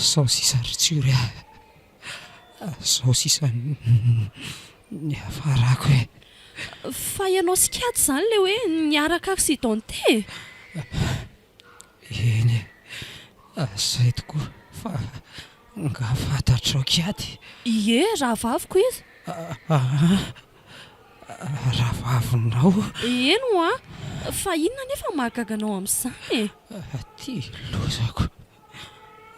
Zao sisa ry Tsiory a! Zao sisa niafarako e! Fa ianao sy Kiady izany ilay hoe niaraka accidenté e? Eny e, zay tokoa fa nga fantatrao Kiady? Ie, rahavaviko izy. Aa, Rahavavinao? Eny hoa! Fa inona anefa no mahagaga anao amin'izany e? Ty lozako!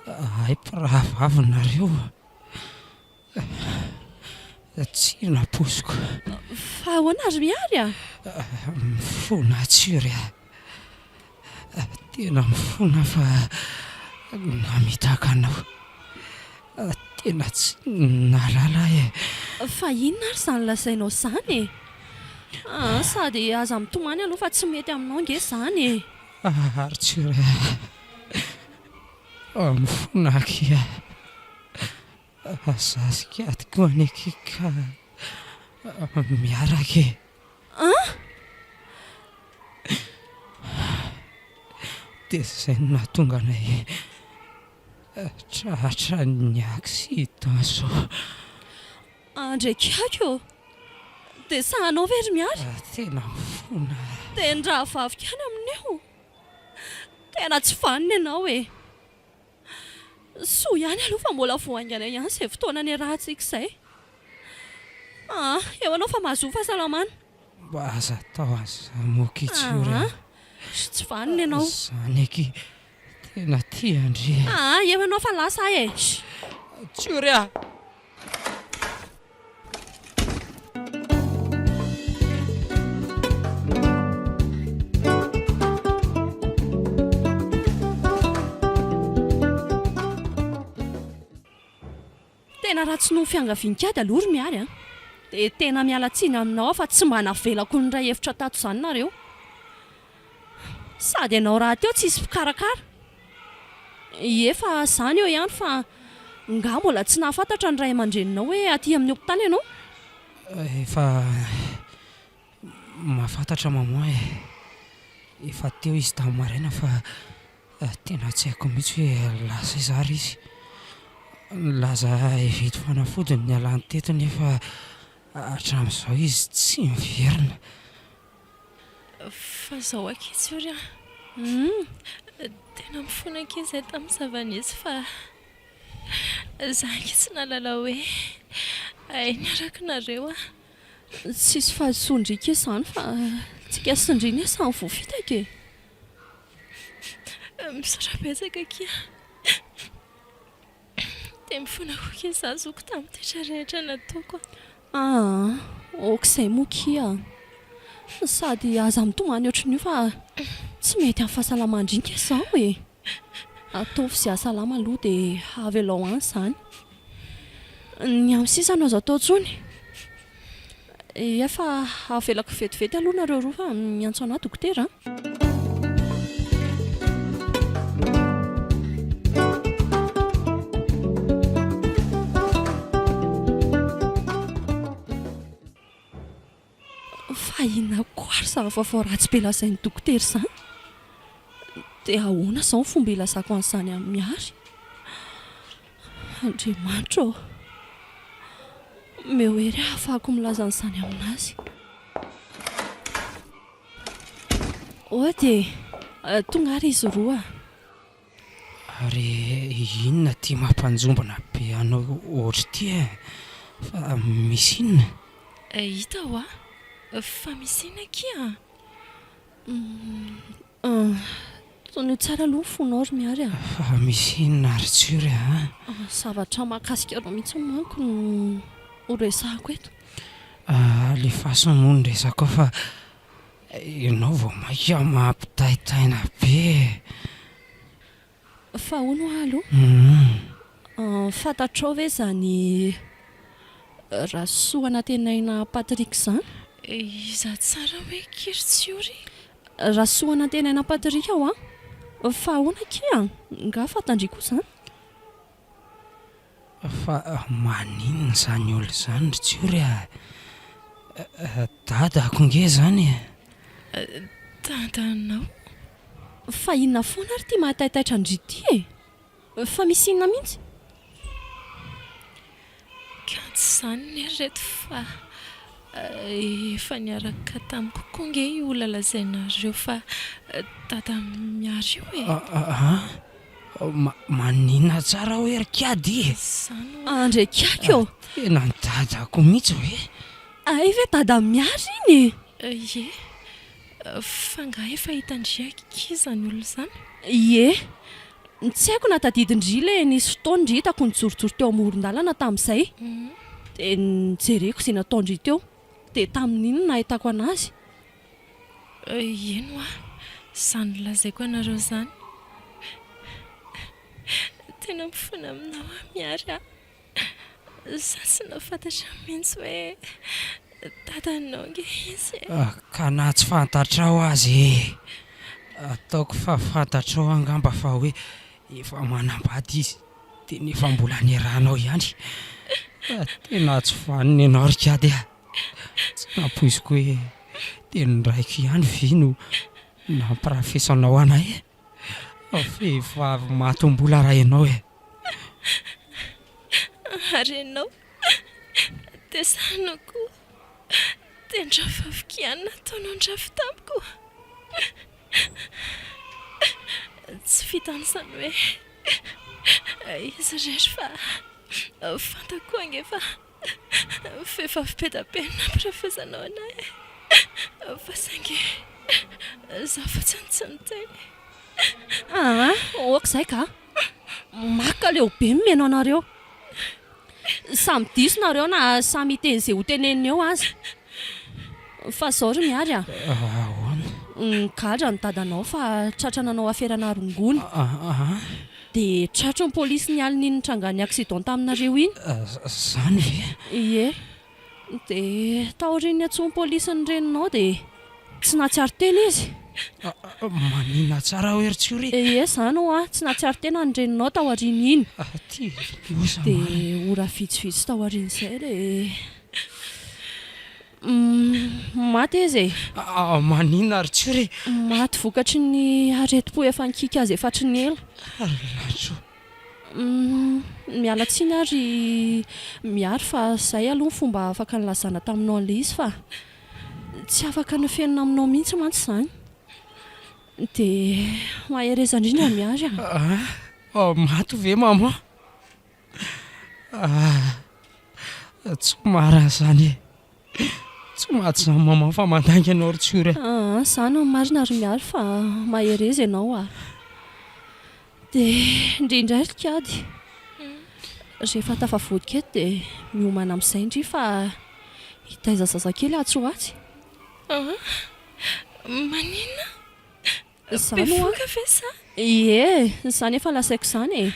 Hay mpirahavavy nareo! Tsy nampoiziko. Fa ahoana ry Miary a? Mifona Tsiry a! Tena mifona fa namitaka anao. Tena tsy nahalala aho e. Fa inona ary izany lazainao izany e? Aa sady aza mitomany aloha fa tsy mety aminao ange izany e. Ary tsy re mifona akia. Za sy kiady koa anie akia ka miaraka e. An! Dia izay no nahatonga anay Tratran'ny accident zao. Andry Kiaky ô! Dia sahanao ve ry Miary? Tena mifona. Dia ny rahavaviko ihany amin'io? Tena tsy vanona ianao e! Soa ihany aloha fa mbola vao haingana ihany izay fotoana niarahantsika izay. Ah, eo ianao fa mahazoa fahasalamana. Mba aza atao aza moky tsiory a. Aa, tsy vanona ianao. Zany aky tena tia an-dry e. Aa, eo ianao fa lasa aho e. Tsiory a! Tena raha tsy noho fiangavian-kiady aloha ry Miary a! Dia tena miala tsiny aminao aho fa tsy mba navelako niray hevitra tato izany nareo. Sady ianao rahateo tsisy mpikarakara. Ie fa izany eo ihany fa nga mbola tsy nahafantatra ny ray aman-dreninao hoe aty amin'ny hopitaly ianao? Efa mahafantatra maman e! Efa teo izy tamin'ny maraina fa. Tena tsy haiko mihitsy hoe lasa aiza ary izy. Nilaza hividy fanafody ny nialany teto nefa hatramin'izao izy tsy miverina. Fa zao akia Tsiory a! Humm! Tena mifona akia izay tamin'ny zava-nisy fa za akia tsy nahalala hoe hay niaraka nareo a! Tsisy fahadisoan-dry akia izany fa tsika sy ndry anie samy voafitaka e! Misaotra betsaka akia! Dia mifona koa akia za zoky tamin'ny toetra rehetra nataoko a! Aa ok izay moa kia a! Sady aza mitomany ohatran'io fa tsy mety amin'ny fahasalaman-dry nge izao e! Ataovy izay hahasalama aloha dia avelao any izany. Ny amin'ny sisa no azo atao intsony. Efa avelako vetivety aloha nareo roa fa miantso anah dokotera a! Fa inona koa ary izany vaovao ratsy be lazain'ny dokotera izany? Dia ahoana izao ny fomba hilazako an'izany amin'i Mihary? Andriamanitra ô! Omeo hery aho hahafahako milaza an'izany aminazy. Ody e! Tonga ary izy roa. Ary inona ity mampanjombona be anao ohatr'ity e? Fa misy inona? Hita hoa! Fa misy inona akia a? Tonio tsara aloha ny fonao ry Miary a! Fa misy inona ry Tsiory a? Zavatra mahakasika anao mihitsy manko no ho resahako eto. Alefaso moa ny resakao fa ianao vao mainka mampitaintaina be e! Fa hono hoa aloha, fantatrao ve izany Rasoanantenaina Patrick izany? Iza tsara hoe kiry Tsiory? Rasoanantenaina Patrick hoa? Fa ahoana akia? Nga fantandry koa izany? Fa maninona izany olona izany ry Tsiory a? Dadako nge izany e! Dadanao? Fa inona foana ary ity mahataitaitra an-dry ity e? Fa misy inona mihitsy? Ka tsy izany ny ry reto fa efa niaraka tamiko koa nge io olona lazainareo fa dada Miary io e! An? Maninona tsara hoe ry kiady e! Izany hoa. Andre kiaky ô! Tena ny dadako mihitsy ve? Hay ve dada Miary iny e! Ie, fa nga efa hitan-dry akia izany olona izany? Ie, tsy haiko na tadidin-dry ilay nisy fotoana ndry hitako nijorojoro teo amoron-dalana tamin'izay, dia nojereko izay nataon-dry teo, dia tamin'iny no nahitako an'azy. Eny hoa, izany lazaiko anareo izany. Tena mifona aminao aho Miary a! Za tsy nahafantatra mihitsy hoe dadanao ange izy e! Ka na tsy fantatrao aza e! Ataoko fa fantatrao angamba fa hoe efa manambady izy dia nefa mbola niarahanao ihany. Tena tsy vanona ianao ry kiady a! Tsy nampoiziko hoe dia ny raiko ihany ve no nampirafesanao anay e! Vehivavy matim-bola raha ianao e! Ary ianao dia sahinao koa dia ny rahavaviko ihany no ataonao nirafy tamiko? Tsy vitan'izany hoe izy irery fa fantako koa ange fa Vehivavy be dia be no nampirafesanao anay e! Fa saingy izaho fotsiny tsy niteny. Aa, ok izay ka! Maka leo be ny mino anareo. Samy diso nareo na samy hiteny izay ho teneniny eo aza. Fa izao ry Miary a! Ahoana? Nigadra ny dadanao fa tratra nanao aferana rongony. Aa! Dia tratry ny polisy ny alin'iny nitrangan'ny accident taminareo iny. Zany ve? Ie. Dia taorian'ny niantsoan'ny polisy ny reninao dia tsy nahatsiaro tena izy. Manina tsara hoe ry Tsiory? Ie, izany hoa. Tsy nahatsiaro tena ny reninao taorian'iny. Aty loza marina. Dia ora vitsivitsy taorian'izay dia. Maty izy e! Maninona ry Tsiory e? Maty vokatry ny aretim-po efa nikiky azy efa hatry ny ela. Ry Lanto. Miala tsiny aho ry Miary fa izay aloha ny fomba afaka nilazana taminao an'ilay izy fa tsy afaka nafenina aminao mihitsy mantsy izany. Dia mahereza indrindra Miary a! Maty ve maman? Ah, tsy marina izany e. Tsy maty izany maman fa mandainga ianao ry Tsiory a. Aa, izany no marina ry Mialy fa mahereza ianao a. Dia ndry indray ry Kiady. Rehefa tafavoadika eto dia miomana amin'izay ndry fa hitaiza zazakely atsy ho atsy. Aa, maninona? Izany hoa. Bevohoka ve sa? Ie, izany efa lazaiko izany e.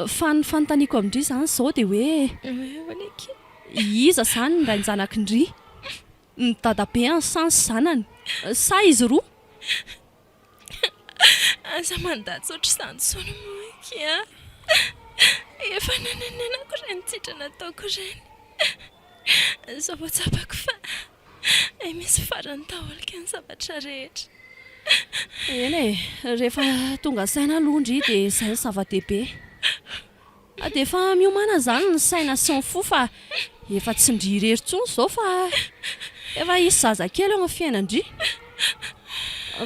Fa ny fanontaniako amin-dry izany izao dia hoe. Hoe ahoana akia? Iza izany ny rain-janakin-dry? Ny dadabeany sa ny zanany? Sa izy roa? Aza mandatsa ohatr'izany intsony moa akia a! Efa nanenenako ireny ditra nataoko ireny. Izao vao tsapako fa. Hay misy farany daholo kay ny zavatra rehetra. Eny e, rehefa tonga saina aloha ndry dia izay no zava-dehibe. Dia efa miomàna izany ny saina sy ny fo fa efa tsy ndry irery intsony izao fa efa hisy zazakely eo amin'ny fiainan-dry.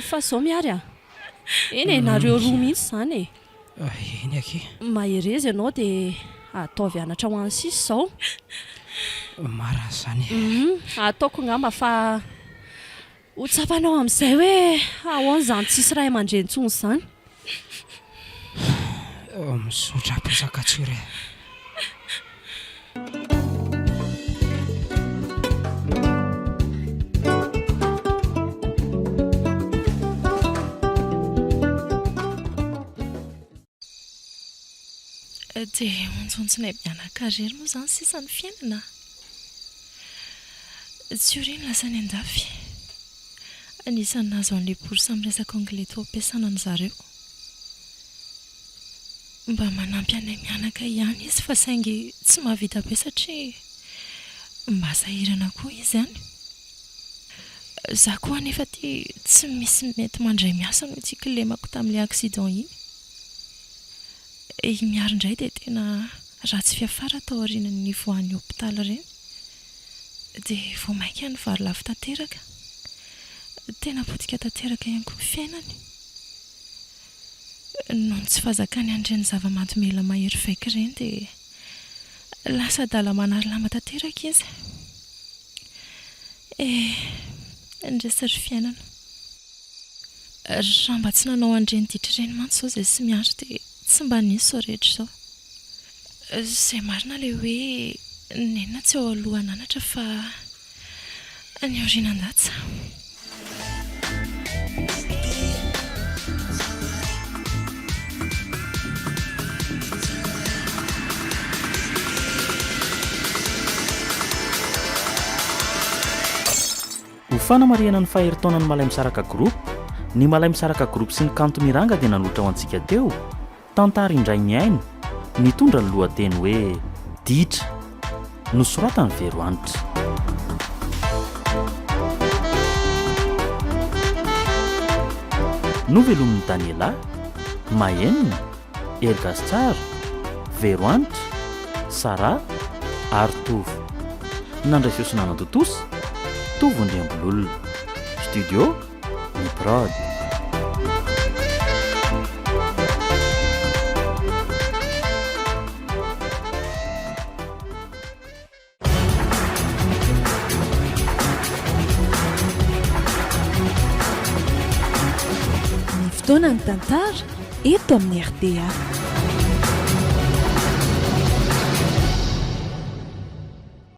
Fa izao Miary a! Eny e, nareo roa mihitsy izany e! Eny akia. Mahereza ianao dia ataovy anatra ho an'ny sisa izao. Marina izany e. Humm, ataoko angamba fa ho tsapanao amin'izay hoe ahoana izany tsisy ray aman-dreny intsony izany. Misaotra betsaka Tsiory e. Dia onjontsinay mianaka irery moa izany sisa ny fiainana? Tsiory no lasa any an-dafy. Anisan'ny nahazo an'ilay bourse amin'ny resaka anglais tao am-piasana an-dry zareo. Mba manampy anay mianaka ihany izy fa saingy tsy mahavita be satria mba sahirana koa izy any. Za koa anefa aty tsy misy mety mandray miasa noho ity kilemako tamin'ilay accident iny. I Miary indray dia tena ratsy fiafara taorian'ny nivoahan'ny hopitaly ireny. Dia vao mainka nivarilavo tanteraka. Tena potika tanteraka ihany koa ny fiainany. Noho ny tsy fahazakany an'ireny zava-mahadomelina mahery vaika ireny dia lasa adala manary lamba tanteraka izy. Eh, ndresy ry fiainana. Raha mba tsy nanao an'ireny ditra ireny mantsy izao izay sy Miary dia tsy mba nisy izao rehetra izao. Izay marina ilay hoe nenina tsy ao aloha hananatra fa ny aoriana handatsa. Ho fanamarihana ny faha-herintaonan'ny Malaimisaraka Group, ny Malaimisaraka Group sy ny Kanto Miranga dia nanolotra ho antsika teo, Tantara indray mihaino, nitondra ny lohateny hoe Ditra, nosoratan'i Verohanitra. Novelomin'i Daniela, Mahenina, Hery Gasitsara, Verohanitra, Sarah ary Tovo. Nandray feo sy nanatontosa, Tovo Andriambololona. Studio, Ny prod. Ny fotoanan'ny tantara eto amin'ny rta.